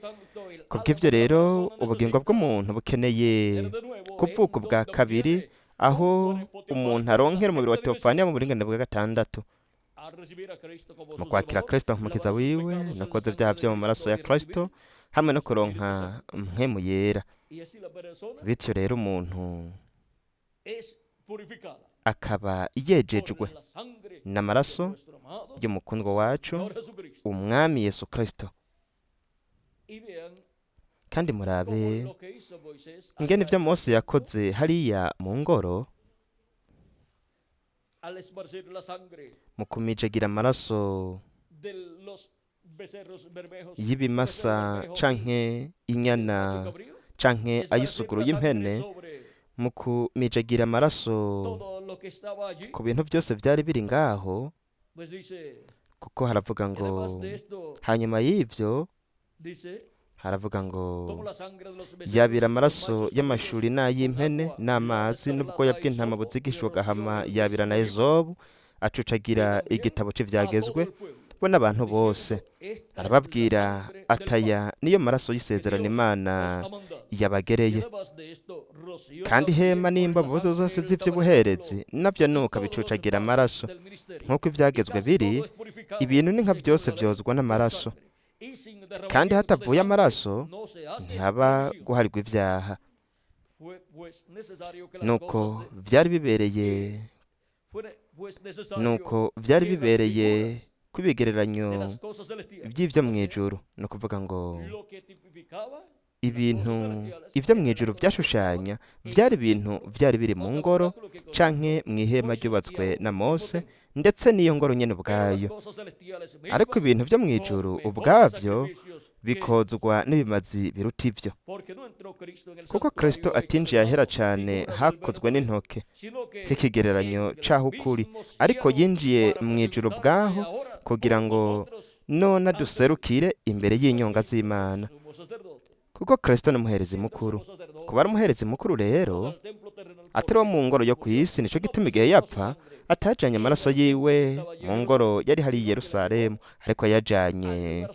Speaker 2: Kubw'ivyo rero ubugingo bw'umuntu bukeneye kuvuka ubwa kabiri, aho umuntu aronkera umubiri wa teofaniya mu buringanire bwa gatandatu, mu kwakira Kristo nk'umukiza wiwe, no koza ibyaha vyo mu maraso ya Kristo, hamwe no kuronka mpwemu yera. Bityo rero umuntu akaba yejejwe n'amaraso y'umukundwa wacu, Umwami Yesu Kristo. Kandi murabe ingene ivyo Mose yakoze hariya mu ngoro, mu kumijagira amaraso y'ibimasa canke inyana canke ay'isuguru y'impene, mu kumijagira amaraso ku bintu byose byari biri ngaho, kuko haravuga ngo hanyuma y'ibyo, haravuga ngo yabira amaraso y'amashuri n'ay'impene n'amazi n'ubwoya bw'intama buzigishwa gahama, yabira na ezobu, acucagira igitabo cy'ibyagezwe bo n'abantu bose, arababwira ataya niyo maraso y'isezerano Imana yabagereye. Kandi ihema n'imbabazi zose z'iby'ubuherezi nabyo nuko abicucagira amaraso, nk'uko ibyagezwe biri. Ibintu ni nka byose byozwa n'amaraso, kandi hatavuye amaraso ntihaba guharirwa ibyaha. Nuko byari bibereye, nuko byari bibereye kw'ibigereranyo by'ibyo mu ijuru, ni ukuvuga ngo ibintu ibyo mu ijuru byashushanya byari ibintu byari biri mu ngoro canke mu ihema ryubatswe na Mose, ndetse n'iyo ngoro nyene ubwayo. Ariko ibintu byo mu ijuru ubwabyo bikozwa n'ibimazi biruta ibyo, kuko Kristo atinjiye ahera cane hakozwe n'intoke nk'ikigereranyo c'aho ukuri, ariko yinjiye mu ijuru ubwaho kugira ngo none aduserukire imbere y'inyonga z'Imana. Kuko Kristo ni umuherezi mukuru. Kuba ari umuherezi mukuru rero atari uwo mu ngoro yo ku isi, nico gituma igihe yapfa atajanye amaraso yiwe mu ngoro yari hari i Yerusalemu, ariko yajanye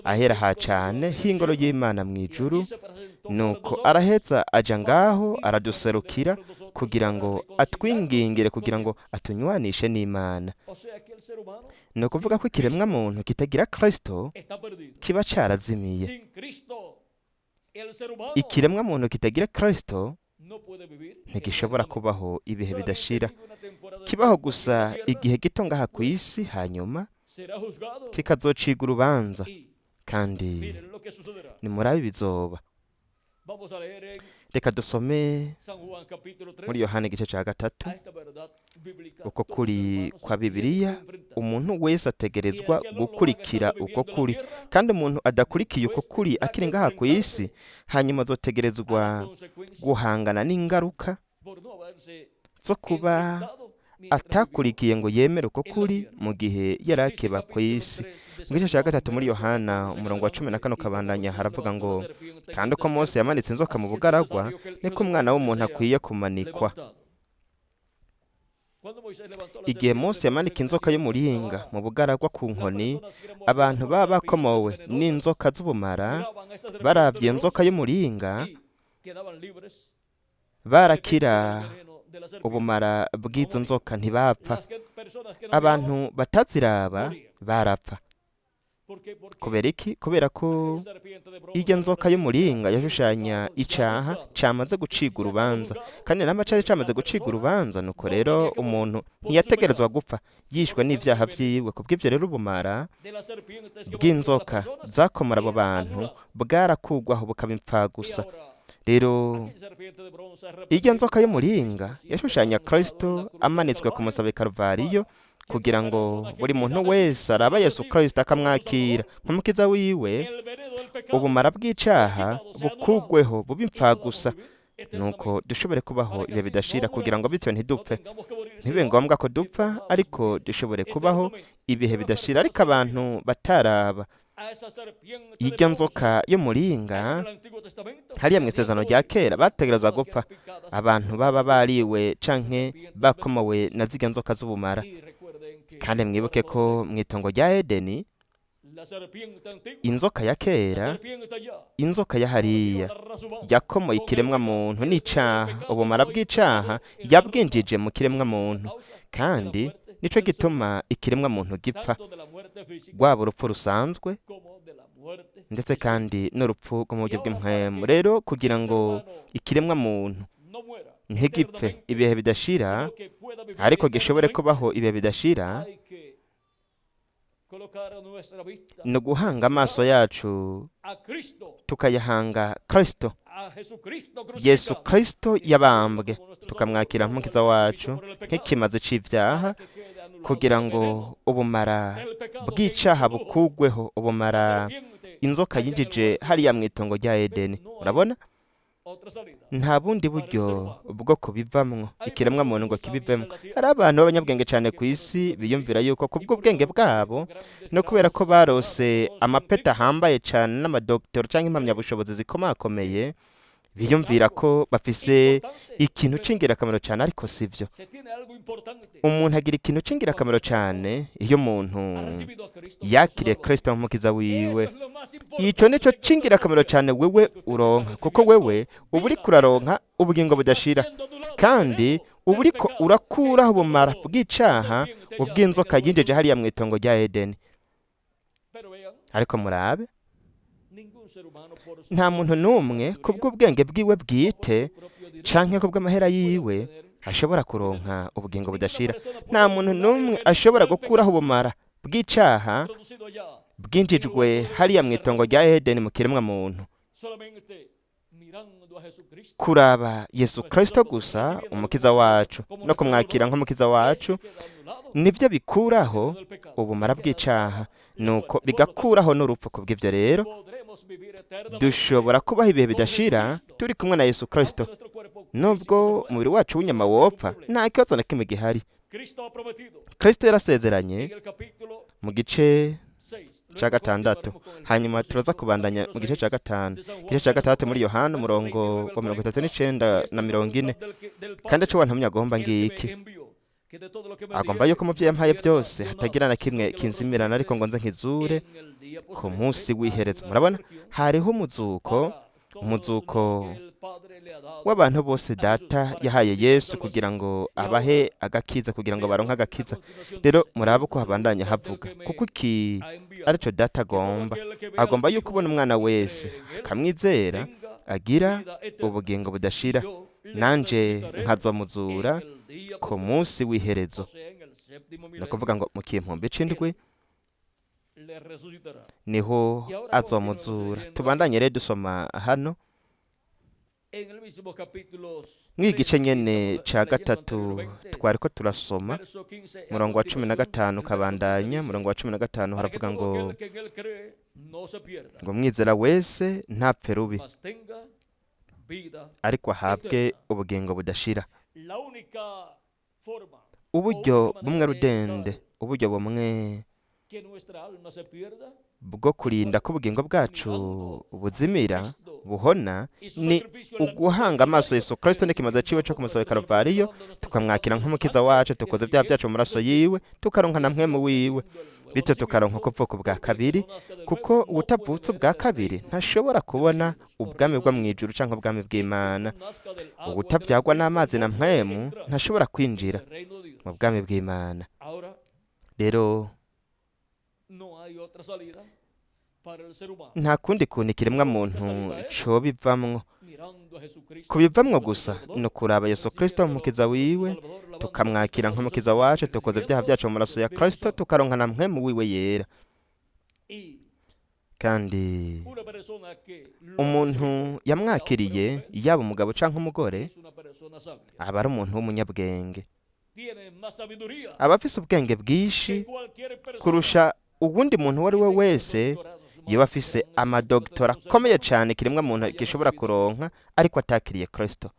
Speaker 2: ahera ha cane h'ingoro y'Imana mu ijuru. Nuko araheza aja ngaho araduserukira kugira ngo atwingingire, kugira ngo atunywanishe n'Imana. Ni ukuvuga ko ikiremwa muntu kitagira Kristo kiba carazimiye. Ikiremwa muntu kitagira Kristo ntigishobora kubaho ibihe bidashira. Kibaho gusa igihe gito ngaha ku isi, hanyuma kikazociga urubanza. Kandi nimurabe bizoba. Reka dusome muri Yohana igice cya 3. Uko kuri kwa Bibiliya, umuntu wese ategerezwa gukurikira uko kuri, kandi umuntu adakurikiye uko kuri akiri ngaha ku isi, hanyuma azotegerezwa guhangana n'ingaruka zo kuba atakurikiye ngo yemere uko kuri mu gihe yari akiba ku isi. Mu gice cya 3 muri Yohana, umurongo wa 14 ukabandanya, haravuga ngo: "Kandi uko Mose yamanitse inzoka mu bugaragwa, niko umwana w'umuntu akwiye kumanikwa." Igihe Mose yamanika inzoka y'umuringa mu bugaragwa ku nkoni, abantu baba bakomowe n'inzoka z'ubumara barabye inzoka y'umuringa barakira ubumara bw'izo nzoka, ntibapfa. Abantu bataziraba barapfa. Kubera iki? Kubera ko irya nzoka y'umuringa yashushanya icaha camaze guciga urubanza, kandi namba cari camaze guciga urubanza, nuko rero umuntu ntiyategerezwa gupfa yishwe n'ivyaha vyiwe. Kubw'ivyo rero, ubumara bw'inzoka zakomora abo bantu bwarakugwaho, bukaba impfagusa. Rero irya nzoka y'umuringa yashushanya Kristo amanitswe ku musaraba i Karuvariyo, kugira ngo buri muntu wese araba Yesu Kristo akamwakira nk'umukiza wiwe, ubumara bw'icaha bukugweho, bube impfagusa, nuko dushobore kubaho ibihe bidashira, kugira ngo bityo ntidupfe, ntibibe ngombwa ko dupfa, ariko dushobore kubaho ibihe bidashira. Ariko abantu bataraba irya nzoka y'umuringa hariya mu Isezerano rya Kera bategerezwa gupfa, abantu baba bariwe canke bakomowe na zirya nzoka z'ubumara. Kandi mwibuke ko mu itongo rya Edeni, inzoka ya kera, inzoka ya hariya, yakomoye ikiremwa muntu n'icaha. Ubumara bw'icaha yabwinjije mu kiremwa muntu, kandi nico gituma ikiremwa muntu gipfa, rwaba urupfu rusanzwe ndetse kandi n'urupfu rwo mu buryo bw'impwemu. Rero kugira ngo ikiremwa muntu ntigipfe ibihe bidashira, ariko gishobore kubaho ibihe bidashira, ni uguhanga amaso yacu, tukayahanga Kristo, Yesu Kristo yabambwe, tukamwakira nk'umukiza wacu, nk'ikimazi c'ivyaha, kugira ngo ubumara bw'icaha bukugweho, ubumara inzoka yinjije hariya mu itongo rya Edeni. Urabona, nta bundi buryo bwo kubivamwo, ikiremwa muntu ngo kibivemo. Hari abantu b'abanyabwenge cyane ku isi biyumvira yuko kubw'ubwenge bwabo no kubera ko barose amapeta ahambaye cyane n'amadokitoro cyangwa impamyabushobozi zikomakomeye, biyumvira ko bafise ikintu c'ingirakamaro cyane, ariko sivyo. Umuntu agira ikintu c'ingirakamaro cyane iyo umuntu yakiriye Kristo nk'umukiza wiwe. Ico nico c'ingirakamaro cyane wewe uronka, kuko wewe uba uriko uraronka ubugingo budashira, kandi uba uriko urakuraho ubumara bw'icaha ubw'inzoka yinjije hariya mu itongo rya Edeni. Ariko murabe, nta muntu n'umwe kubw'ubwenge bwiwe bwite canke kubw'amahera yiwe ashobora kuronka ubugingo budashira. Nta muntu n'umwe ashobora gukuraho ubumara bw'icaha bwinjijwe hariya mu itongo rya Edeni mu kiremwa muntu. Kuraba Yesu Kristo gusa, umukiza wacu, no kumwakira nk'umukiza wacu, nibyo bikuraho ubumara bw'icaha, nuko bigakuraho n'urupfu. Kubw'ivyo rero, dushobora kubaho ibihe bidashira turi kumwe na Yesu Kristo. Nubwo umubiri wacu w'inyama wopfa, nta kibazo na kimwe gihari. Kristo yarasezeranye mu gice cya 6, hanyuma turaza kubandanya mu gice cya 5. Igice cya 6 muri Yohana, umurongo wa 39 na 40: "Kandi ico wantumye agomba ngiki, agomba yuko mu byo yampaye byose hatagira na kimwe kinzimirana, ariko ngo nze nkizure ku munsi w'iherezo." Murabona, hariho umuzuko, umuzuko w'abantu bose Data yahaye Yesu kugira ngo abahe agakiza, kugira ngo baronke agakiza. Rero murabe uko habandanya havuga: "Kuko iki arico Data agomba, agomba yuko ubona umwana wese akamwizera." agira
Speaker 1: vida eterna.
Speaker 2: Ubugingo budashira,
Speaker 1: Yo le
Speaker 2: nanje
Speaker 1: resucitaré
Speaker 2: nkazomuzura
Speaker 1: en el día
Speaker 2: ku
Speaker 1: postrero.
Speaker 2: munsi w'iherezo.
Speaker 1: O sea, en el séptimo
Speaker 2: Ni
Speaker 1: milenio,
Speaker 2: ukuvuga ngo mu kimpumbi c'indwi
Speaker 1: le resucitará.
Speaker 2: niho azomuzura. Tubandanye rero dusoma hano
Speaker 1: En el mismo capítulo
Speaker 2: mw'igice
Speaker 1: 3,
Speaker 2: nyene
Speaker 1: estamos
Speaker 2: ca
Speaker 1: leyendo
Speaker 2: gatatu
Speaker 1: anteriormente,
Speaker 2: twariko turasoma,
Speaker 1: verso 15 a
Speaker 2: murongo wa cumi na
Speaker 1: continuación,
Speaker 2: gatanu
Speaker 1: el verso 15
Speaker 2: ukabandanya.
Speaker 1: dice,
Speaker 2: Murongo wa 15
Speaker 1: para que
Speaker 2: haravuga
Speaker 1: todo
Speaker 2: ngo
Speaker 1: aquel que en él cree no se pierda,
Speaker 2: ngo umwizera wese ntapfe rubi,
Speaker 1: mas tenga vida
Speaker 2: ariko ahabwe
Speaker 1: eterna.
Speaker 2: Ubugingo budashira.
Speaker 1: La única forma
Speaker 2: Uburyo
Speaker 1: o única
Speaker 2: bumwe
Speaker 1: manera de
Speaker 2: rudende,
Speaker 1: evitar
Speaker 2: uburyo bumwe
Speaker 1: que nuestra alma se pierda
Speaker 2: bwo kurinda ko ubugingo bwacu
Speaker 1: mirando a
Speaker 2: buzimira,
Speaker 1: Cristo
Speaker 2: buhona,
Speaker 1: y su
Speaker 2: ni
Speaker 1: sacrificio en la cruz del
Speaker 2: uguhanga amaso
Speaker 1: Calvario,
Speaker 2: Yesu Kristo n'ikimaze ciwe
Speaker 1: recibiendo
Speaker 2: co
Speaker 1: por
Speaker 2: kumusaba
Speaker 1: nuestros
Speaker 2: Karuvariyo,
Speaker 1: pecados nuestros
Speaker 2: tukamwakira
Speaker 1: pecados en su
Speaker 2: nk'umukiza
Speaker 1: sangre
Speaker 2: wacu,
Speaker 1: y
Speaker 2: tukoza ibyaha byacu mu
Speaker 1: recibiendo
Speaker 2: maraso
Speaker 1: el
Speaker 2: yiwe, tukaronka na mpwemu wiwe,
Speaker 1: recibiendo el nuevo
Speaker 2: bityo tukaronka
Speaker 1: nacimiento,
Speaker 2: ukuvuka ubwa
Speaker 1: porque el que
Speaker 2: kabiri,
Speaker 1: no nazca de
Speaker 2: kuko
Speaker 1: nuevo no puede
Speaker 2: uwutavutse
Speaker 1: ver
Speaker 2: ubwa
Speaker 1: el
Speaker 2: kabiri
Speaker 1: reino
Speaker 2: ntashobora
Speaker 1: de los
Speaker 2: kubona
Speaker 1: cielos o
Speaker 2: ubwami
Speaker 1: reino
Speaker 2: bwo
Speaker 1: de
Speaker 2: mu
Speaker 1: Dios.
Speaker 2: ijuru canke ubwami
Speaker 1: El que
Speaker 2: bw'Imana.
Speaker 1: no nazca del agua y del
Speaker 2: Uwutavyagwa
Speaker 1: Espíritu
Speaker 2: n'amazi na
Speaker 1: no puede
Speaker 2: mpwemu
Speaker 1: entrar
Speaker 2: ntashobora
Speaker 1: en
Speaker 2: kwinjira
Speaker 1: el reino de Dios.
Speaker 2: mu bwami bw'Imana.
Speaker 1: Ahora
Speaker 2: Rero
Speaker 1: no hay otra salida para el ser humano.
Speaker 2: nta kundi kuntu ikiremwa
Speaker 1: La única
Speaker 2: muntu
Speaker 1: salida es
Speaker 2: cobivamwo.
Speaker 1: Mirando a Jesucristo,
Speaker 2: Kubivamwo
Speaker 1: nuestro
Speaker 2: gusa
Speaker 1: Salvador,
Speaker 2: ni ukuraba Yesu Kristo
Speaker 1: recibiéndolo
Speaker 2: nk'umukiza
Speaker 1: como nuestro
Speaker 2: wiwe,
Speaker 1: Salvador, lavando nuestros
Speaker 2: tukamwakira
Speaker 1: pecados en
Speaker 2: nk'umukiza
Speaker 1: su
Speaker 2: wacu,
Speaker 1: sangre,
Speaker 2: tukoza ibyaha
Speaker 1: recibiendo
Speaker 2: byacu mu
Speaker 1: el
Speaker 2: maraso ya
Speaker 1: Espíritu
Speaker 2: Kristo,
Speaker 1: Santo.
Speaker 2: tukaronka na mpwemu wiwe yera.
Speaker 1: Y
Speaker 2: Kandi
Speaker 1: una persona que lo ha
Speaker 2: umuntu
Speaker 1: recibido, sea hombre o
Speaker 2: yamwakiriye,
Speaker 1: mujer,
Speaker 2: yaba umugabo canke umugore,
Speaker 1: es una persona sabia.
Speaker 2: aba ari umuntu w'umunyabwenge,
Speaker 1: Tiene más sabiduría
Speaker 2: aba afise ubwenge
Speaker 1: que
Speaker 2: bwinshi
Speaker 1: cualquier persona
Speaker 2: kurusha uwundi muntu uwo ari
Speaker 1: que
Speaker 2: we
Speaker 1: tenga
Speaker 2: wese
Speaker 1: doctorados
Speaker 2: yoba
Speaker 1: más
Speaker 2: afise
Speaker 1: grandes que pueda tener
Speaker 2: amadogitora
Speaker 1: un ser
Speaker 2: akomeye
Speaker 1: humano
Speaker 2: cane ikiremwa muntu
Speaker 1: haya
Speaker 2: gishobora
Speaker 1: recibido a Cristo.
Speaker 2: kuronka, ariko atakiriye Kristo,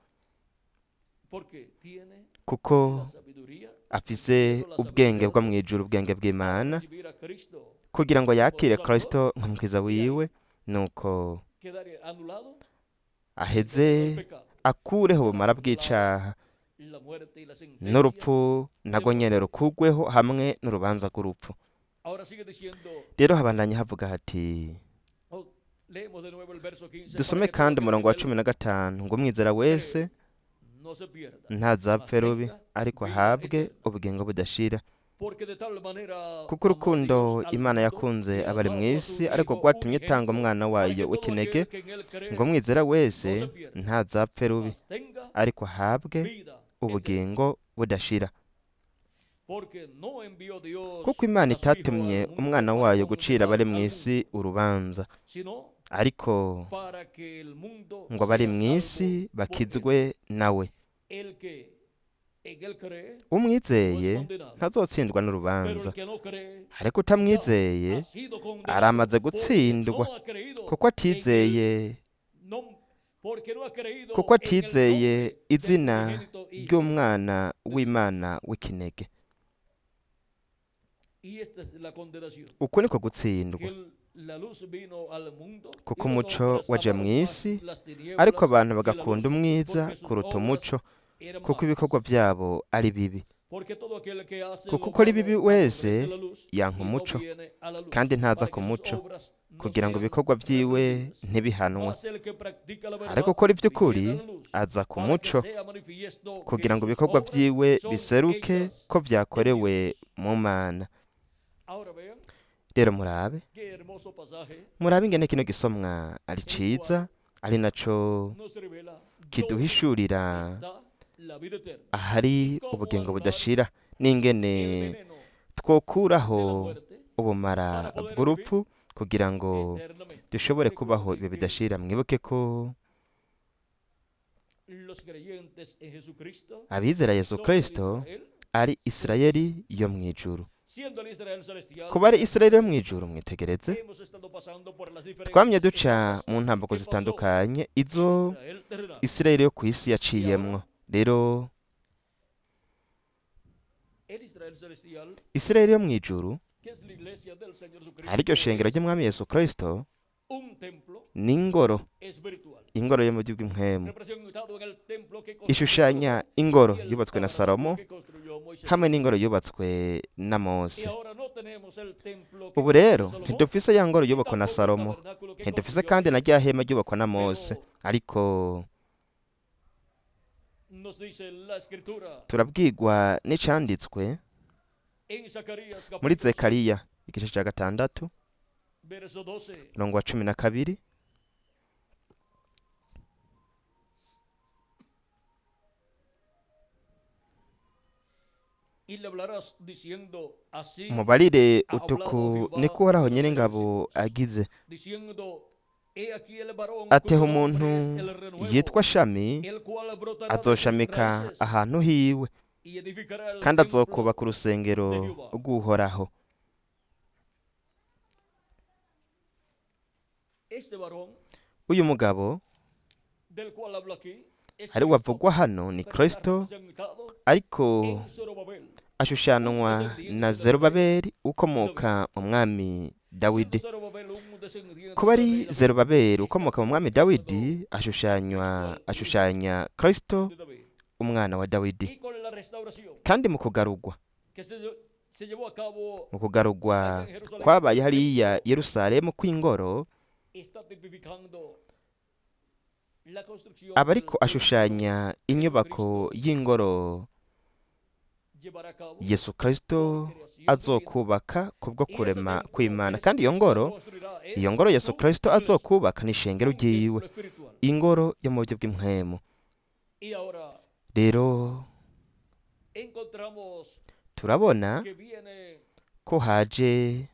Speaker 1: Porque tiene
Speaker 2: kuko
Speaker 1: la sabiduría,
Speaker 2: afise
Speaker 1: solo la
Speaker 2: ubwenge
Speaker 1: sabiduría de
Speaker 2: bwo mu
Speaker 1: Dios
Speaker 2: ijuru, ubwenge
Speaker 1: para
Speaker 2: bw'Imana,
Speaker 1: recibir a Cristo
Speaker 2: kugira ngo
Speaker 1: como su
Speaker 2: yakire
Speaker 1: Salvador
Speaker 2: Kristo nk'umukiza
Speaker 1: y ahí
Speaker 2: wiwe, nuko
Speaker 1: quedar anulado el
Speaker 2: aheze
Speaker 1: veneno del pecado,
Speaker 2: akureho ubumara
Speaker 1: anulada
Speaker 2: bw'icaha
Speaker 1: la muerte y la sentencia
Speaker 2: n'urupfu
Speaker 1: de
Speaker 2: nago
Speaker 1: muerte.
Speaker 2: nyene rukugweho hamwe n'urubanza rw'urupfu.
Speaker 1: Ahora sigue diciendo,
Speaker 2: Rero habandanya havuga hati,
Speaker 1: oh, leemos de nuevo el verso 15, para
Speaker 2: dusome
Speaker 1: que todo
Speaker 2: kandi
Speaker 1: aquel que
Speaker 2: umurongo
Speaker 1: en
Speaker 2: wa
Speaker 1: él
Speaker 2: 15, ngo umwizera wese
Speaker 1: cree no se pierda,
Speaker 2: ntazapfe
Speaker 1: mas
Speaker 2: rubi,
Speaker 1: tenga
Speaker 2: ariko
Speaker 1: vida
Speaker 2: ahabwe
Speaker 1: eterna.
Speaker 2: ubugingo budashira.
Speaker 1: Porque de tal manera
Speaker 2: Kuko
Speaker 1: amó
Speaker 2: urukundo
Speaker 1: Dios al
Speaker 2: Imana
Speaker 1: mundo
Speaker 2: yakunze
Speaker 1: que ha
Speaker 2: abari mu
Speaker 1: dado a su
Speaker 2: isi ariko
Speaker 1: Hijo
Speaker 2: rwatumye itanga
Speaker 1: unigénito
Speaker 2: umwana
Speaker 1: para
Speaker 2: wayo
Speaker 1: que todo
Speaker 2: w'ikinege,
Speaker 1: aquel que en él
Speaker 2: ngo
Speaker 1: cree
Speaker 2: umwizera
Speaker 1: no
Speaker 2: wese
Speaker 1: se pierda,
Speaker 2: ntazapfe rubi,
Speaker 1: mas tenga
Speaker 2: ariko ahabwe
Speaker 1: vida eterna.
Speaker 2: ubugingo budashira.
Speaker 1: Porque no envió Dios
Speaker 2: Kuko Imana
Speaker 1: a su Hijo
Speaker 2: itatumye
Speaker 1: al mundo
Speaker 2: umwana
Speaker 1: para
Speaker 2: wayo gucira
Speaker 1: condenar
Speaker 2: abari mu
Speaker 1: al
Speaker 2: isi
Speaker 1: mundo,
Speaker 2: urubanza,
Speaker 1: sino
Speaker 2: ariko
Speaker 1: para que el mundo
Speaker 2: ngo abari
Speaker 1: sea
Speaker 2: mu
Speaker 1: salvo
Speaker 2: isi
Speaker 1: por él.
Speaker 2: bakizwe nawe.
Speaker 1: El que en él cree no es
Speaker 2: Umwizeye
Speaker 1: condenado,
Speaker 2: ntazotsindwa
Speaker 1: pero
Speaker 2: n'urubanza,
Speaker 1: el que no cree
Speaker 2: ariko
Speaker 1: ya
Speaker 2: utamwizeye
Speaker 1: ha sido condenado
Speaker 2: aramaze
Speaker 1: porque
Speaker 2: gutsindwa,
Speaker 1: no ha creído
Speaker 2: kuko
Speaker 1: en el
Speaker 2: atizeye
Speaker 1: nom- porque no ha creído
Speaker 2: kuko
Speaker 1: en el
Speaker 2: atizeye
Speaker 1: nombre del
Speaker 2: izina
Speaker 1: unigénito Hijo
Speaker 2: ry'umwana
Speaker 1: de Dios.
Speaker 2: w'Imana w'ikinege.
Speaker 1: Y esta es la condenación,
Speaker 2: Uku niko
Speaker 1: que
Speaker 2: gutsindwa,
Speaker 1: la luz vino al mundo
Speaker 2: kuko
Speaker 1: y los
Speaker 2: umuco
Speaker 1: hombres
Speaker 2: waje mu
Speaker 1: amaron más
Speaker 2: isi,
Speaker 1: las
Speaker 2: ariko
Speaker 1: tinieblas
Speaker 2: abantu
Speaker 1: que la
Speaker 2: bagakunda
Speaker 1: luz,
Speaker 2: umwiza
Speaker 1: porque sus
Speaker 2: kuruta
Speaker 1: obras
Speaker 2: umuco,
Speaker 1: eran
Speaker 2: kuko
Speaker 1: malas.
Speaker 2: ibikorwa byabo ari bibi.
Speaker 1: Porque todo aquel que hace
Speaker 2: Kuko
Speaker 1: lo
Speaker 2: ukora ibibi
Speaker 1: malo
Speaker 2: wese
Speaker 1: aborrece la luz
Speaker 2: yanka
Speaker 1: y no
Speaker 2: umuco,
Speaker 1: viene a la luz,
Speaker 2: kandi ntaza
Speaker 1: para
Speaker 2: ku
Speaker 1: que sus
Speaker 2: muco,
Speaker 1: obras no
Speaker 2: kugira ngo
Speaker 1: sean
Speaker 2: ibikorwa vyiwe
Speaker 1: reprendidas.
Speaker 2: ntibihanwe.
Speaker 1: Mas el que practica la
Speaker 2: Ariko
Speaker 1: verdad
Speaker 2: ukora ivy'ukuri
Speaker 1: viene a la luz,
Speaker 2: aza ku
Speaker 1: para que
Speaker 2: muco,
Speaker 1: sea manifiesto
Speaker 2: kugira
Speaker 1: que
Speaker 2: ngo
Speaker 1: sus
Speaker 2: ibikorwa
Speaker 1: obras
Speaker 2: vyiwe
Speaker 1: son
Speaker 2: biseruke
Speaker 1: hechas
Speaker 2: ko
Speaker 1: en
Speaker 2: vyakorewe
Speaker 1: Dios.
Speaker 2: mu Mana.
Speaker 1: Ahora vean
Speaker 2: Rero murabe,
Speaker 1: qué hermoso pasaje
Speaker 2: murabe ingene kino gisomwa ari
Speaker 1: el
Speaker 2: ciza,
Speaker 1: cual
Speaker 2: ari naco
Speaker 1: nos revela dónde
Speaker 2: kiduhishurira
Speaker 1: está la vida eterna
Speaker 2: ahari
Speaker 1: y cómo
Speaker 2: ubugingo
Speaker 1: anular
Speaker 2: budashira, n'ingene
Speaker 1: el veneno de la
Speaker 2: twokuraho
Speaker 1: muerte
Speaker 2: ubumara
Speaker 1: para poder vivir
Speaker 2: bw'urupfu kugira ngo
Speaker 1: eternamente.
Speaker 2: dushobore kubaho
Speaker 1: Recuerden
Speaker 2: ibihe
Speaker 1: que
Speaker 2: bidashira. Mwibuke ko
Speaker 1: los creyentes en Jesucristo
Speaker 2: abizera Yesu
Speaker 1: son el
Speaker 2: Kristo
Speaker 1: Israel
Speaker 2: ari
Speaker 1: celestial.
Speaker 2: Isirayeli yo mu ijuru.
Speaker 1: Siendo el Israel celestial,
Speaker 2: Kuba ari Isirayeli yo mu ijuru, mwitegereze,
Speaker 1: hemos estado pasando por las
Speaker 2: twamye
Speaker 1: diferentes
Speaker 2: duca
Speaker 1: etapas
Speaker 2: mu ntambuko
Speaker 1: que pasó
Speaker 2: zitandukanye
Speaker 1: el
Speaker 2: izo
Speaker 1: Israel terrenal.
Speaker 2: Isirayeli yo ku isi
Speaker 1: Y ahora,
Speaker 2: yaciyemwo. Rero
Speaker 1: el Israel celestial,
Speaker 2: Isirayeli yo mu ijuru,
Speaker 1: que es la iglesia del Señor
Speaker 2: ariryo
Speaker 1: Jesucristo,
Speaker 2: shengero
Speaker 1: es
Speaker 2: ry'umwami Yesu Kristo,
Speaker 1: un templo
Speaker 2: ni ingoro,
Speaker 1: espiritual,
Speaker 2: ingoro yo mu buryo bw'impwemu,
Speaker 1: representado en el templo que construyó
Speaker 2: ishushanya
Speaker 1: Salomón
Speaker 2: ingoro
Speaker 1: y el
Speaker 2: yubatswe na
Speaker 1: tabernáculo
Speaker 2: Salomo
Speaker 1: que construyó Moisés.
Speaker 2: hamwe n'ingoro yubatswe na
Speaker 1: Y
Speaker 2: Mose.
Speaker 1: ahora no tenemos el templo que
Speaker 2: Ubu rero
Speaker 1: construyó Salomón
Speaker 2: ntidufise ya ngoro
Speaker 1: ni
Speaker 2: yubakwa na
Speaker 1: tampoco el
Speaker 2: Salomo,
Speaker 1: tabernáculo que
Speaker 2: ntidufise
Speaker 1: construyó
Speaker 2: kandi na
Speaker 1: Moisés.
Speaker 2: rya hema ryubakwa na Mose,
Speaker 1: Pero
Speaker 2: ariko
Speaker 1: nos dice la escritura
Speaker 2: turabwirwa n'icanditswe
Speaker 1: en Zacarías
Speaker 2: muri
Speaker 1: capítulo 6,
Speaker 2: Zekariya igice ca 6
Speaker 1: verso 12.
Speaker 2: umurongo wa 12. Mubarire utuku niko Uhoraho Nyen'ingabo agize, ateha umuntu yitwa Shami azoshamika ahantu hiwe, kandi azokubaka urusengero rw'Uhoraho. Uyu mugabo ari wavugwa hano ni Kristo, ariko ashushanwa na Zerubabeli ukomoka mu mwami Dawidi. Kuba ari Zerubabeli ukomoka mu mwami Dawidi ashushanya Kristo umwana wa Dawidi. Kandi mu kugarugwa kwabaye hariya Yerusalemu kw'ingoro, aba ariko ashushanya inyubako y'ingoro Yesu Kristo azokubaka kubwo kurema kw'Imana. Kandi iyo ngoro Yesu Kristo azokubaka ni ishengero ryiwe, ingoro yo mu buryo bw'impwemu. Rero turabona ko haje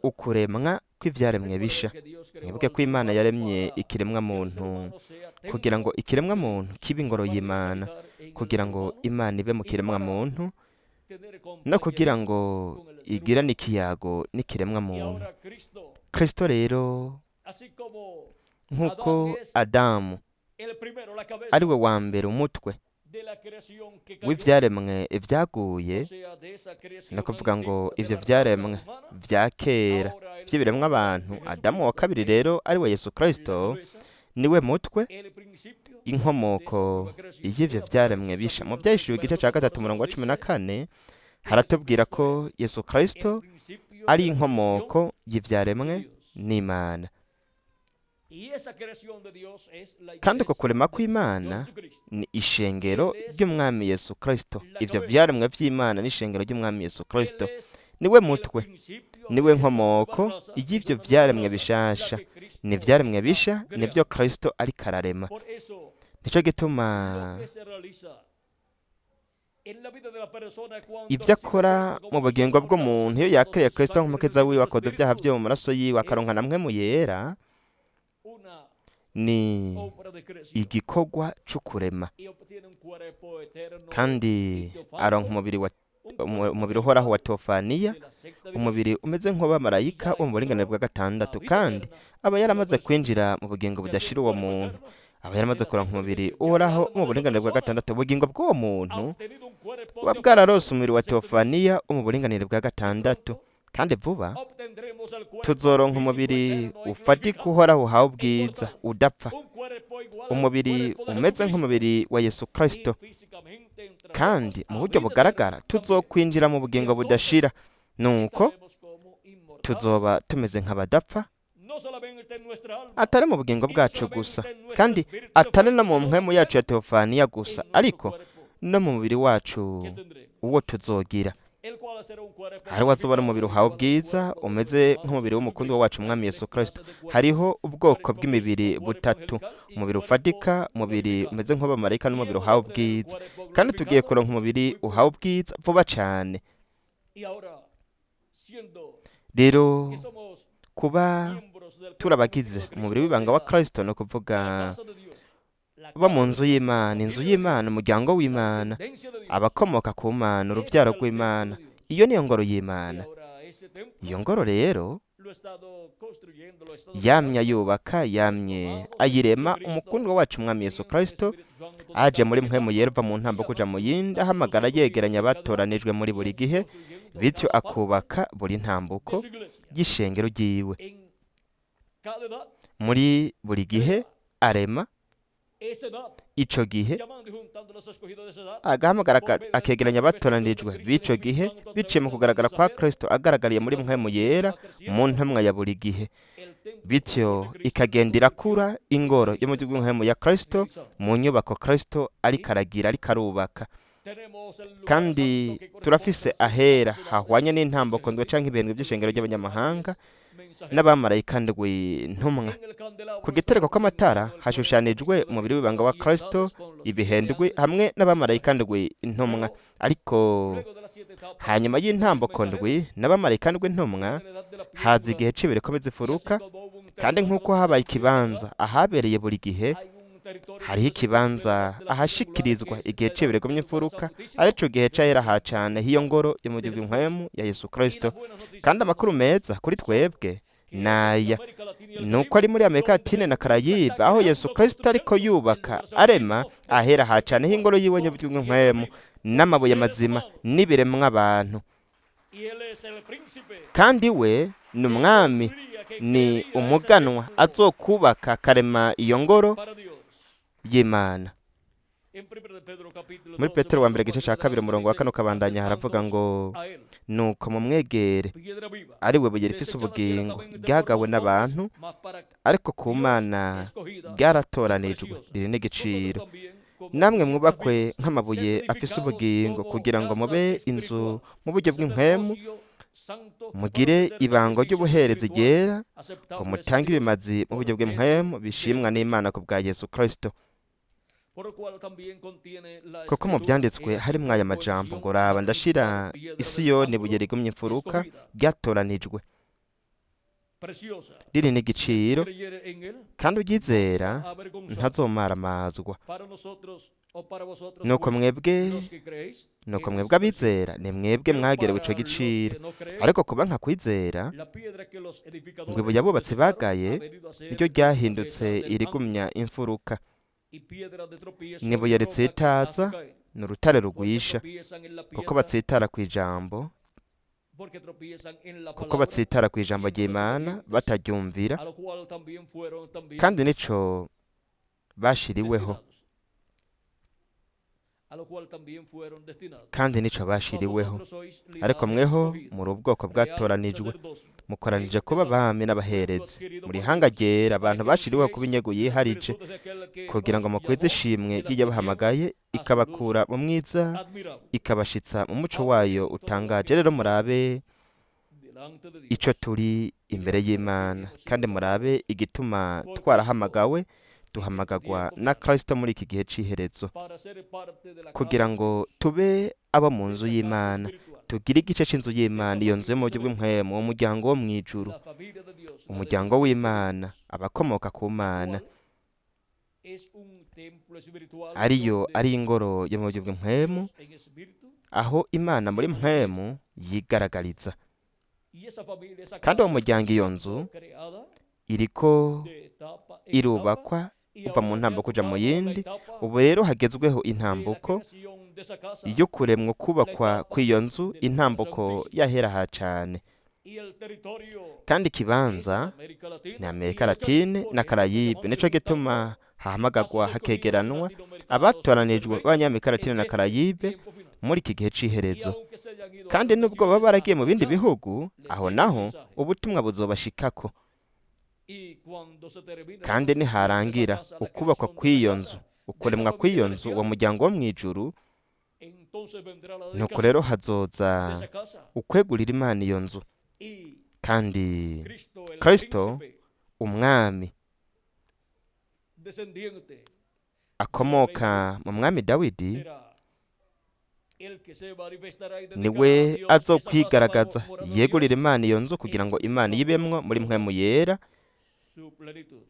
Speaker 2: ukuremwa kw'ivyaremwe bisha. Mwibuke ko Imana yaremye ikiremwa muntu kugira ngo ikiremwa muntu kibe ingoro y'Imana, kugira ngo Imana ibe mu kiremwa muntu, no kugira ngo igirane ikiyago n'ikiremwa muntu. Kristo rero nk'uko Adamu ari we wa mbere umutwe w'ivyaremwe vyaguye, no kuvuga ngo ivyo vyaremwe vya kera vy'ibiremwa abantu, Adamu wa kabiri rero ari we Yesu Kristo niwe mutwe, inkomoko y'ivyo vyaremwe bisha. Mu Vyahishuwe igice ca 3 umurongo wa 14 haratubwira ko Yesu Kristo ari inkomoko y'ivyaremwe n'Imana. Kandi uko kurema kw'Imana ni ishengero ry'umwami Yesu Kristo. Ivyo vyaremwe vy'Imana n'ishengero ry'umwami Yesu Kristo. Niwe mutwe, niwe nkomoko y'ivyo vyaremwe bishasha. Ni vyaremwe bisha nivyo Kristo ariko ararema. Nico gituma ivyo akora mu bugingo bw'umuntu iyo yakiriye Kristo nk'umukiza wiwe, akoze ivyaha vyo mu maraso yiwe, akaronka namwe mu yera, ni igikorwa c'ukurema, kandi aronka umubiri uhoraho wa Tofaniya, umubiri umeze nk'uw'abamarayika wo mu buringanire bwa 6, kandi aba yaramaze kwinjira mu bugingo budashira. Uwo muntu aba yaramaze kuronka umubiri uhoraho mu buringanire bwa 6. Ubugingo bw'uwo muntu buba bwararose umubiri wa Tofaniya wo mu buringanire bwa 6, kandi vuba tuzoronka umubiri ufatika uhoraho uhawe ubwiza udapfa, umubiri umeze nk'umubiri wa Yesu Kristo, kandi mu buryo bugaragara tuzokwinjira mu bugingo budashira. Nuko tuzoba tumeze nk'abadapfa, atari mu bugingo bwacu gusa, kandi atari no mu mpwemu yacu ya Teofaniya gusa, ariko no mu mubiri wacu uwo tuzogira. Hariho azobona umubiri uhawe ubwiza umeze nk'umubiri w'umukundwa wacu umwami Yesu Kristo. Hariho ubwoko bw'imibiri butatu: umubiri ufatika, umubiri umeze nk'uw'abamarayika, n'umubiri uhawe ubwiza. Kandi tugiye kuronka umubiri uhawe ubwiza vuba cane. Rero kuba turabagize umubiri w'ibanga wa Kristo, no kuvuga bo mu nzu y'Imana, inzu y'Imana, umuryango w'Imana, abakomoka ku Mana, uruvyaro rw'Imana, iyo niyo ngoro y'Imana. Iyo ngoro rero yamye ayubaka, yamye ayirema umukundwa wacu umwami Yesu Kristo, aje muri mpwemu yera uva mu ntambo kuja mu yindi, ahamagara yegeranya abatoranijwe muri buri gihe, bityo akubaka buri ntambuko y'ishengero ryiwe. Muri buri gihe arema ico gihe, agahamagara akegeranya abatoranijwe b'ico gihe, biciye mu kugaragara kwa Kristo agaragariye muri mpwemu yera mu ntumwa ya buri gihe, bityo ikagenda irakura ingoro yo mu buryo bw'impwemu ya Kristo mu nyubako Kristo ariko aragira, ariko arubaka. Kandi turafise ahera hahwanye n'intambuko ndwi canke ibirindwi by'ishengero ry'abanyamahanga. N'abamarayika ndwi ntumwa. Ku gitereko kw'amatara hashushanijwe umubiri w'ibanga wa Kristo, ibihendwi hamwe n'abamarayika ndwi intumwa. Ariko hanyuma y'intamboko ndwi n'abamarayika ndwi intumwa haza igihe c'ibiriko bizifuruka. Kandi nk'uko habaye ikibanza ahabereye buri gihe, hariho ikibanza ahashikirizwa igihe c'ibirego by'imfuruka, arico gihe c'ahera ha cane h'iyo ngoro yo mu gihugu inkwemu ya Yesu Kristo. Kandi amakuru meza kuri twebwe naya nuko ari muri Amerika Latine na Karayibe, aho Yesu Kristo ariko yubaka arema ahera ha cane h'ingoro yiwe y'ubugingo nkwemu n'amabuye mazima n'ibiremwa abantu. Kandi we ni umwami, ni umuganwa azokubaka akarema iyo ngoro y'Imana. Muri Petero wa mbere igice cya 2 umurongo wa 4 ukabandanya haravuga ngo: "Nuko mumwegere, ari we buye rifise ubugingo, ryagawe n'abantu, ariko ku Mana ryaratoranijwe riri n'igiciro. Namwe mwubakwe nk'amabuye afise ubugingo, kugira ngo mube inzu mu buryo bw'impwemu, mugire ibango ry'ubuherezi ryera, ngo mutange ibimazi mu buryo bw'impwemu bishimwa n'Imana ku bwa Yesu Kristo. Kuko mu byanditswe harimwo aya majambo ngo: Raba, ndashira Isiyoni ibuye rigumye imfuruka, ryatoranijwe, riri n'igiciro, kandi uryizera ntazomaramazwa. Nuko mwebwe, nuko mwebwe abizera, ni mwebwe mwagerewe ico giciro. Ariko kuba nka kwizera ngo ibuye abubatsi bagaye niryo ryahindutse irigumya imfuruka, n'ibuye ritsitaza, ni urutare rugwisha, kuko batsitara ku ijambo, kuko batsitara ku ijambo ry'Imana bataryumvira, kandi nico bashiriweho, kandi nico bashiriweho. Ariko mweho muri ubwoko bwatoranijwe, mukoranije kuba abami n'abaherezi, muri ihanga ryera, abantu bashiriweho kuba inyego yiharije, kugira ngo mukwize ishimwe ry'iyabahamagaye ikabakura mu mwiza ikabashitsa mu muco wayo utangaje. Rero murabe ico turi imbere y'Imana, kandi murabe igituma twarahamagawe, duhamagagwa na Kristo muri iki gihe c'iherezo, kugira ngo tube abo mu nzu y'Imana, tugire igice c'inzu y'Imana, iyo nzu yo mu buryo bw'impwemu, uwo muryango wo mw'ijuru, umuryango w'Imana, abakomoka ku Mana, ariyo ari ingoro yo mu buryo bw'impwemu, aho Imana muri mpwemu yigaragariza. Kandi uwo muryango, iyo nzu iriko irubakwa uva mu ntambuko uja mu yindi. Ubu rero hagezweho intambuko yo kuremwa kubakwa kw'iyo nzu, intambuko yahera ha cane. Kandi ikibanza ni Amerika Latine na Karayibe. Nico gituma hahamagagwa hakegeranwa abatoranijwe b'Abanyamerika Latine na Karayibe muri iki gihe c'iherezo. Kandi nubwo baba baragiye mu bindi bihugu, aho naho ubutumwa buzobashikako. Kandi niharangira ukubakwa kw'iyo nzu, ukuremwa kw'iyo nzu, uwo muryango wo mw'ijuru, nuko rero hazoza ukwegurira Imana iyo nzu. Kandi Kristo umwami akomoka mu mwami Dawidi niwe azokwigaragaza yegurira Imana iyo nzu, kugira ngo Imana yibemwo muri mpwemu yera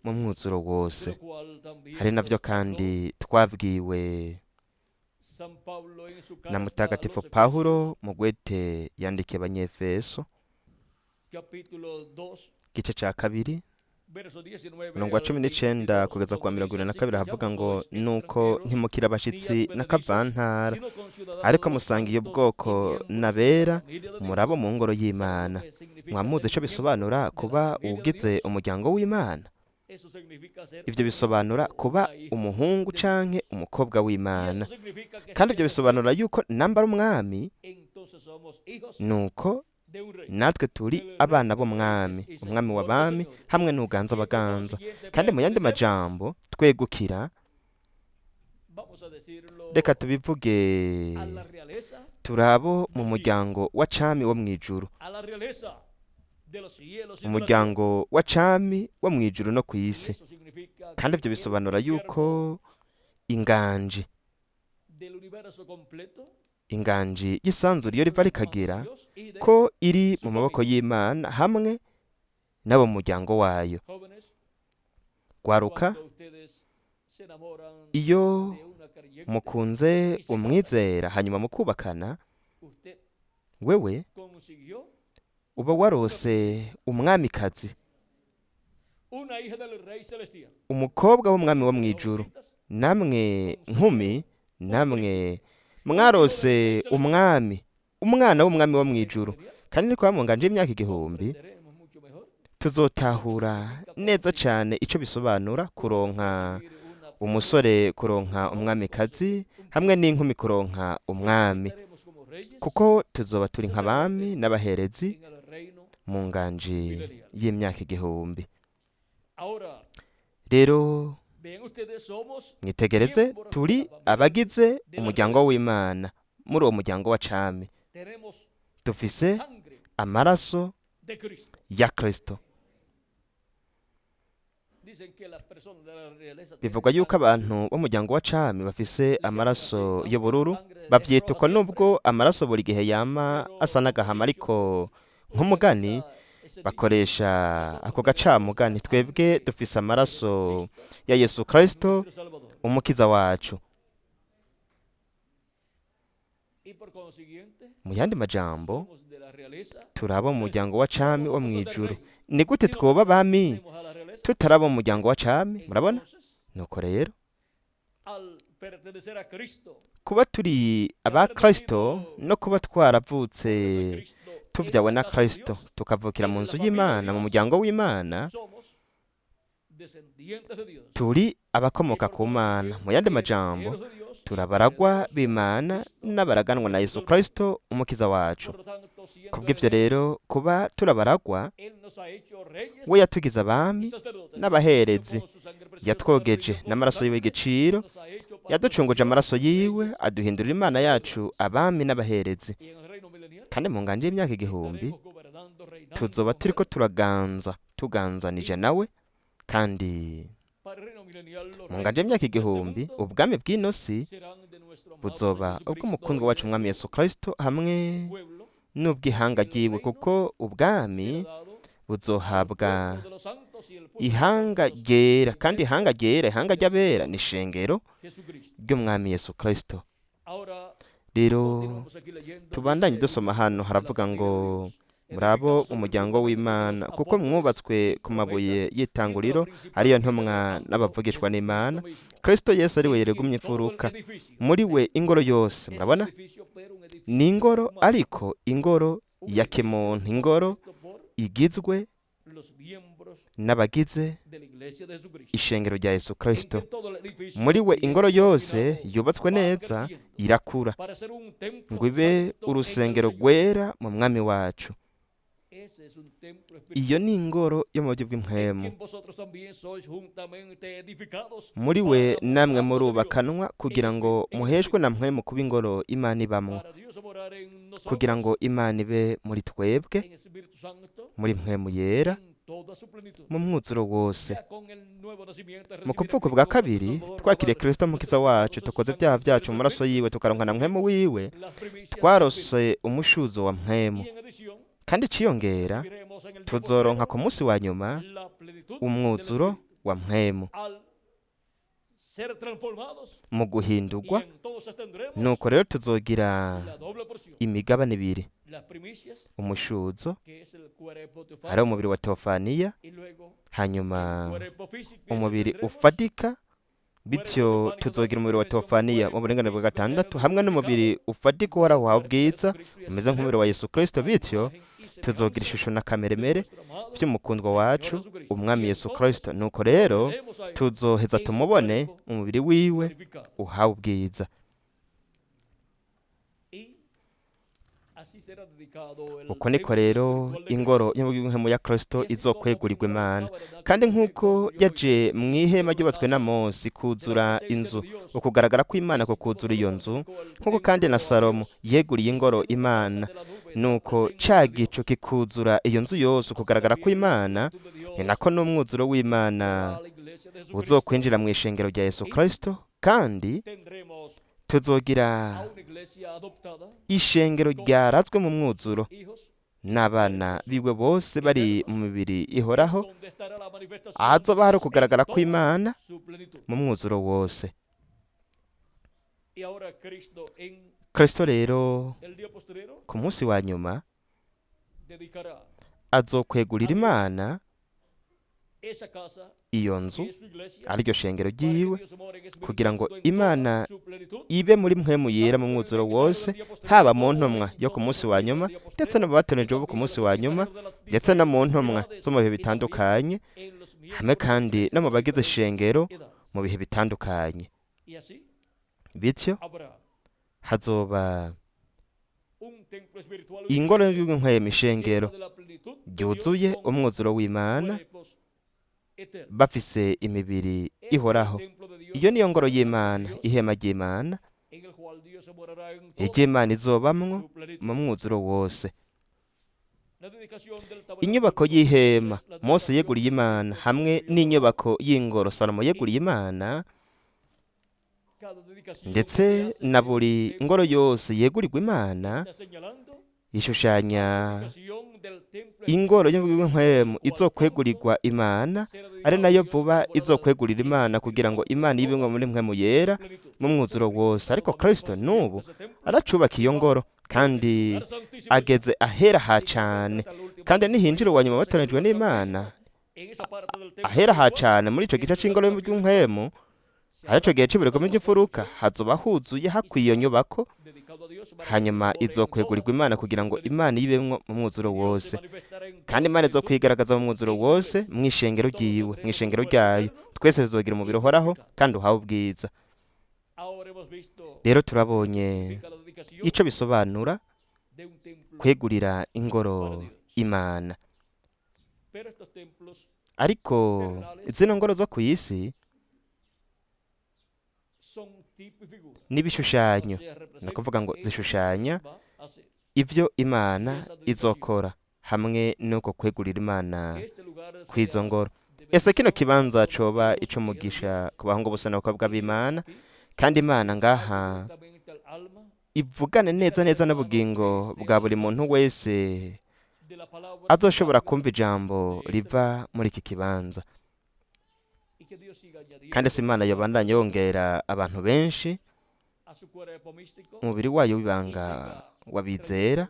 Speaker 2: mu mwuzuro wose. Hari navyo kandi twabwiwe na Mutagatifu Pawulo mu gwete yandikiye Abanyefeso, igice ca 2 umurongo wa 19 kugeza ku wa 22, havuga ngo: Nuko ntimukira abashitsi n'akavantara, ariko musangiye ubwoko n'abera, murabo mu ngoro y'Imana. Mwamuzi ico bisobanura kuba uwugize umuryango w'Imana? Ivyo bisobanura kuba umuhungu canke umukobwa w'Imana. Kandi ibyo bisobanura yuko nambara umwami, nuko natwe turi abana b'umwami, umwami w'abami hamwe n'uganza abaganza. Kandi mu yandi majambo twegukira, reka tubivuge, turabo mu muryango wa cami wo mw'ijuru. Umuryango wa cami wo mu ijuru no ku isi. Kandi ibyo bisobanura yuko inganji, inganji y'isanzure iyo riva rikagera, ko iri mu maboko y'Imana hamwe n'abo mu muryango wayo. Gwaruka, iyo mukunze umwizera hanyuma mukubakana, wewe uba warose umwamikazi, umukobwa w'umwami wo mu ijuru. Namwe nkumi, namwe mwarose umwami, umwana w'umwami wo mu ijuru. Kandi ni mu nganje y'imyaka 1000 tuzotahura neza cyane icyo bisobanura kuronka umusore, kuronka umwamikazi, hamwe n'inkumi kuronka umwami, kuko tuzoba turi nk'abami n'abaherezi mu nganji y'imyaka 1000. Rero mwitegereze, turi abagize umuryango w'Imana. Muri uwo muryango wa cami dufise amaraso ya Kristo. Bivugwa yuko abantu b'umuryango wa cami bafise amaraso y'ubururu. Bavyita uko nubwo amaraso buri gihe yama asa n'agahama, ariko nk'umugani bakoresha ako gacamugani. Twebwe dufise amaraso ya Yesu Kristo, umukiza wacu. Mu yandi majambo, turaba mu muryango wa cami wo mu ijuru. Ni gute twoba abami tutaraba mu muryango wa cami? Murabona? Nuko rero kuba turi aba Kristo no kuba twaravutse tuvyawe na Kristo, tukavukira mu nzu y'Imana, mu muryango w'Imana, turi abakomoka ku Mana. Mu yandi majambo, turabaragwa b'Imana n'abaraganwa na Yesu Kristo, umukiza wacu. Kubw'ivyo rero, kuba turabaragwa, we yatugize abami n'abaherezi, yatwogeje n'amaraso yiwe y'igiciro, yaducunguje amaraso yiwe, aduhindurira Imana yacu abami n'abaherezi. Kandi mu nganje y'imyaka 1000 tuzoba turiko turaganza, tuganzanije nawe. Kandi mu nganje y'imyaka 1000 ubwami bw'ino si buzoba ubw'umukundwa wacu umwami Yesu Kristo hamwe n'ubw'ihanga ryiwe, kuko ubwami buzohabwa ihanga ryera. Kandi ihanga ryera, ihanga ry'abera, ni ishengero ry'umwami Yesu Kristo. Rero tubandanye dusoma. Hano haravuga ngo: "Murabo umuryango w'Imana, kuko mwubatswe ku mabuye y'itanguriro, ariyo ntumwa n'abavugishwa n'Imana, Kristo Yesu ari we yarigumye imfuruka. Muri we ingoro yose." Murabona, ni ingoro, ariko ingoro ya kimuntu, ingoro igizwe n'abagize ishengero rya Yesu Kristo. Muri we ingoro yose yubatswe neza irakura ngo ibe urusengero rwera mu mwami wacu. Iyo ni ingoro yo mu buryo bw'impwemu. Muri we namwe murubakanwa kugira ngo muheshwe na mpwemu kuba ingoro Imana ibamwo, kugira ngo Imana ibe muri twebwe muri mpwemu yera mu mwuzuro wose. Mu kuvuka bwa kabiri, twakiriye Kristo mukiza wacu, tukoze ibyaha byacu mu maraso yiwe, tukaronka na mpwemu wiwe, twarose umushuzo wa mpwemu. Kandi ciyongera, tuzoronka ku munsi wa nyuma umwuzuro wa mpwemu mu guhindurwa. Nuko rero tuzogira imigabane ibiri: umushuzo, ari umubiri wa teofaniya, hanyuma umubiri ufatika. Bityo tuzogira umubiri wa teofaniya mu buringanire bwa gatandatu, hamwe n'umubiri ufatika uhoraho uhawe ubwiza, umeze nk'umubiri wa Yesu Kristo. Bityo tuzogira ishusho na kameremere by'umukundwa wacu umwami Yesu Kristo. Nuko rero tuzoheza tumubone mu mubiri wiwe uhawe ubwiza. Uko niko rero ingoro y'ubw'inkemu ya Kristo izokwegurirwa Imana. Kandi nk'uko yaje mu ihema ryubatswe na Mose kuzura inzu, ukugaragara kw'Imana kukuzura iyo nzu, nk'uko kandi na Salomo yeguriye ingoro Imana. Nuko ca gicu kikuzura iyo nzu yose, ukugaragara kw'Imana. Ni nako n'umwuzuro w'Imana uzokwinjira mu ishengero rya Yesu Kristo, kandi tuzogira ishengero ryarazwe mu mwuzuro n'abana biwe bose bari mu mibiri ihoraho, ahazoba hari ukugaragara kw'Imana mu mwuzuro wose. Kristo rero ku munsi wa nyuma azokwegurira Imana iyo nzu, ariryo shengero ryiwe, kugira ngo Imana ibe muri mpwemu yera mu mwuzuro wose, haba mu ntumwa yo ku munsi wa nyuma, ndetse no mu batonejwe bo ku munsi wa nyuma, ndetse no mu ntumwa zo mu bihe bitandukanye, hamwe kandi no mu bagize ishengero mu bihe bitandukanye. Bityo hazoba ingoro y'inkwema, ishengero ryuzuye umwuzuro w'Imana, bafise imibiri ihoraho. Iyo niyo ngoro y'Imana, ihema ry'Imana, iry'Imana izobamwo mu mwuzuro wose. Inyubako y'ihema Mose yeguriye Imana hamwe n'inyubako y'ingoro Salomo yeguriye Imana, ndetse na buri ngoro yose yegurirwa Imana, ishushanya ingoro y'inkwemu izokwegurirwa Imana, ari nayo vuba izokwegurira Imana, kugira ngo Imana ibe muri mpwemu yera mu mwuzuro wose. Ariko Kristo n'ubu aracubaka iyo ngoro, kandi ageze ahera ha cane, kandi nihinjira uwa nyuma batoranijwe n'Imana ahera ha cane muri ico gice c'ingoro y'inkwemu, arico gihe c'ibirego by'imfuruka, hazoba huzuye hakwiye iyo nyubako. Hanyuma izokwegurirwa Imana kugira ngo Imana ibemwo mu mwuzuro wose, kandi Imana izokwigaragaza mu mwuzuro wose mu ishengero ryiwe, mu ishengero ryayo. Twese tuzogira umubiri uhoraho kandi uhawe ubwiza. Rero turabonye ico bisobanura kwegurira ingoro Imana. Ariko zino ngoro zo ku isi n'ibishushanyo, ni ukuvuga ngo zishushanya ibyo Imana izokora hamwe n'uko kwegurira Imana kw'izo ngoro. Ese kino kibanza coba icumugisha ku bahungu bose n'abakobwa b'Imana, kandi Imana ngaha ivugane neza neza n'ubugingo bwa buri muntu wese azoshobora kumva ijambo riva muri iki kibanza. Kandi se Imana yobandanya yongera abantu benshi umubiri wayo w'ibanga wabizera,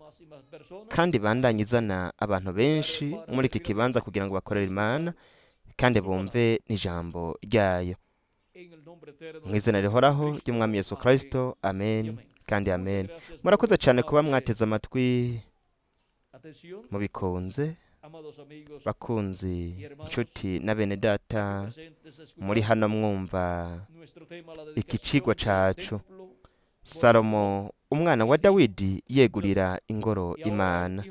Speaker 2: kandi bandanye izana abantu benshi muri iki kibanza kugira ngo bakorere Imana kandi bumve n'ijambo ryayo. Mu izina rihoraho ry'Umwami Yesu Kristo, amen kandi amen. Murakoze cyane kuba mwateze amatwi mubikunze. Bakunzi, inshuti na bene data muri hano mwumva iki cigwa cacu, Salomo umwana wa Dawidi yegurira ingoro Imana.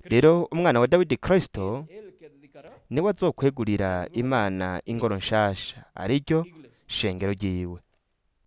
Speaker 2: Rero umwana wa Dawidi Kristo niwe azokwegurira Imana ingoro nshasha, ariryo shengero ryiwe.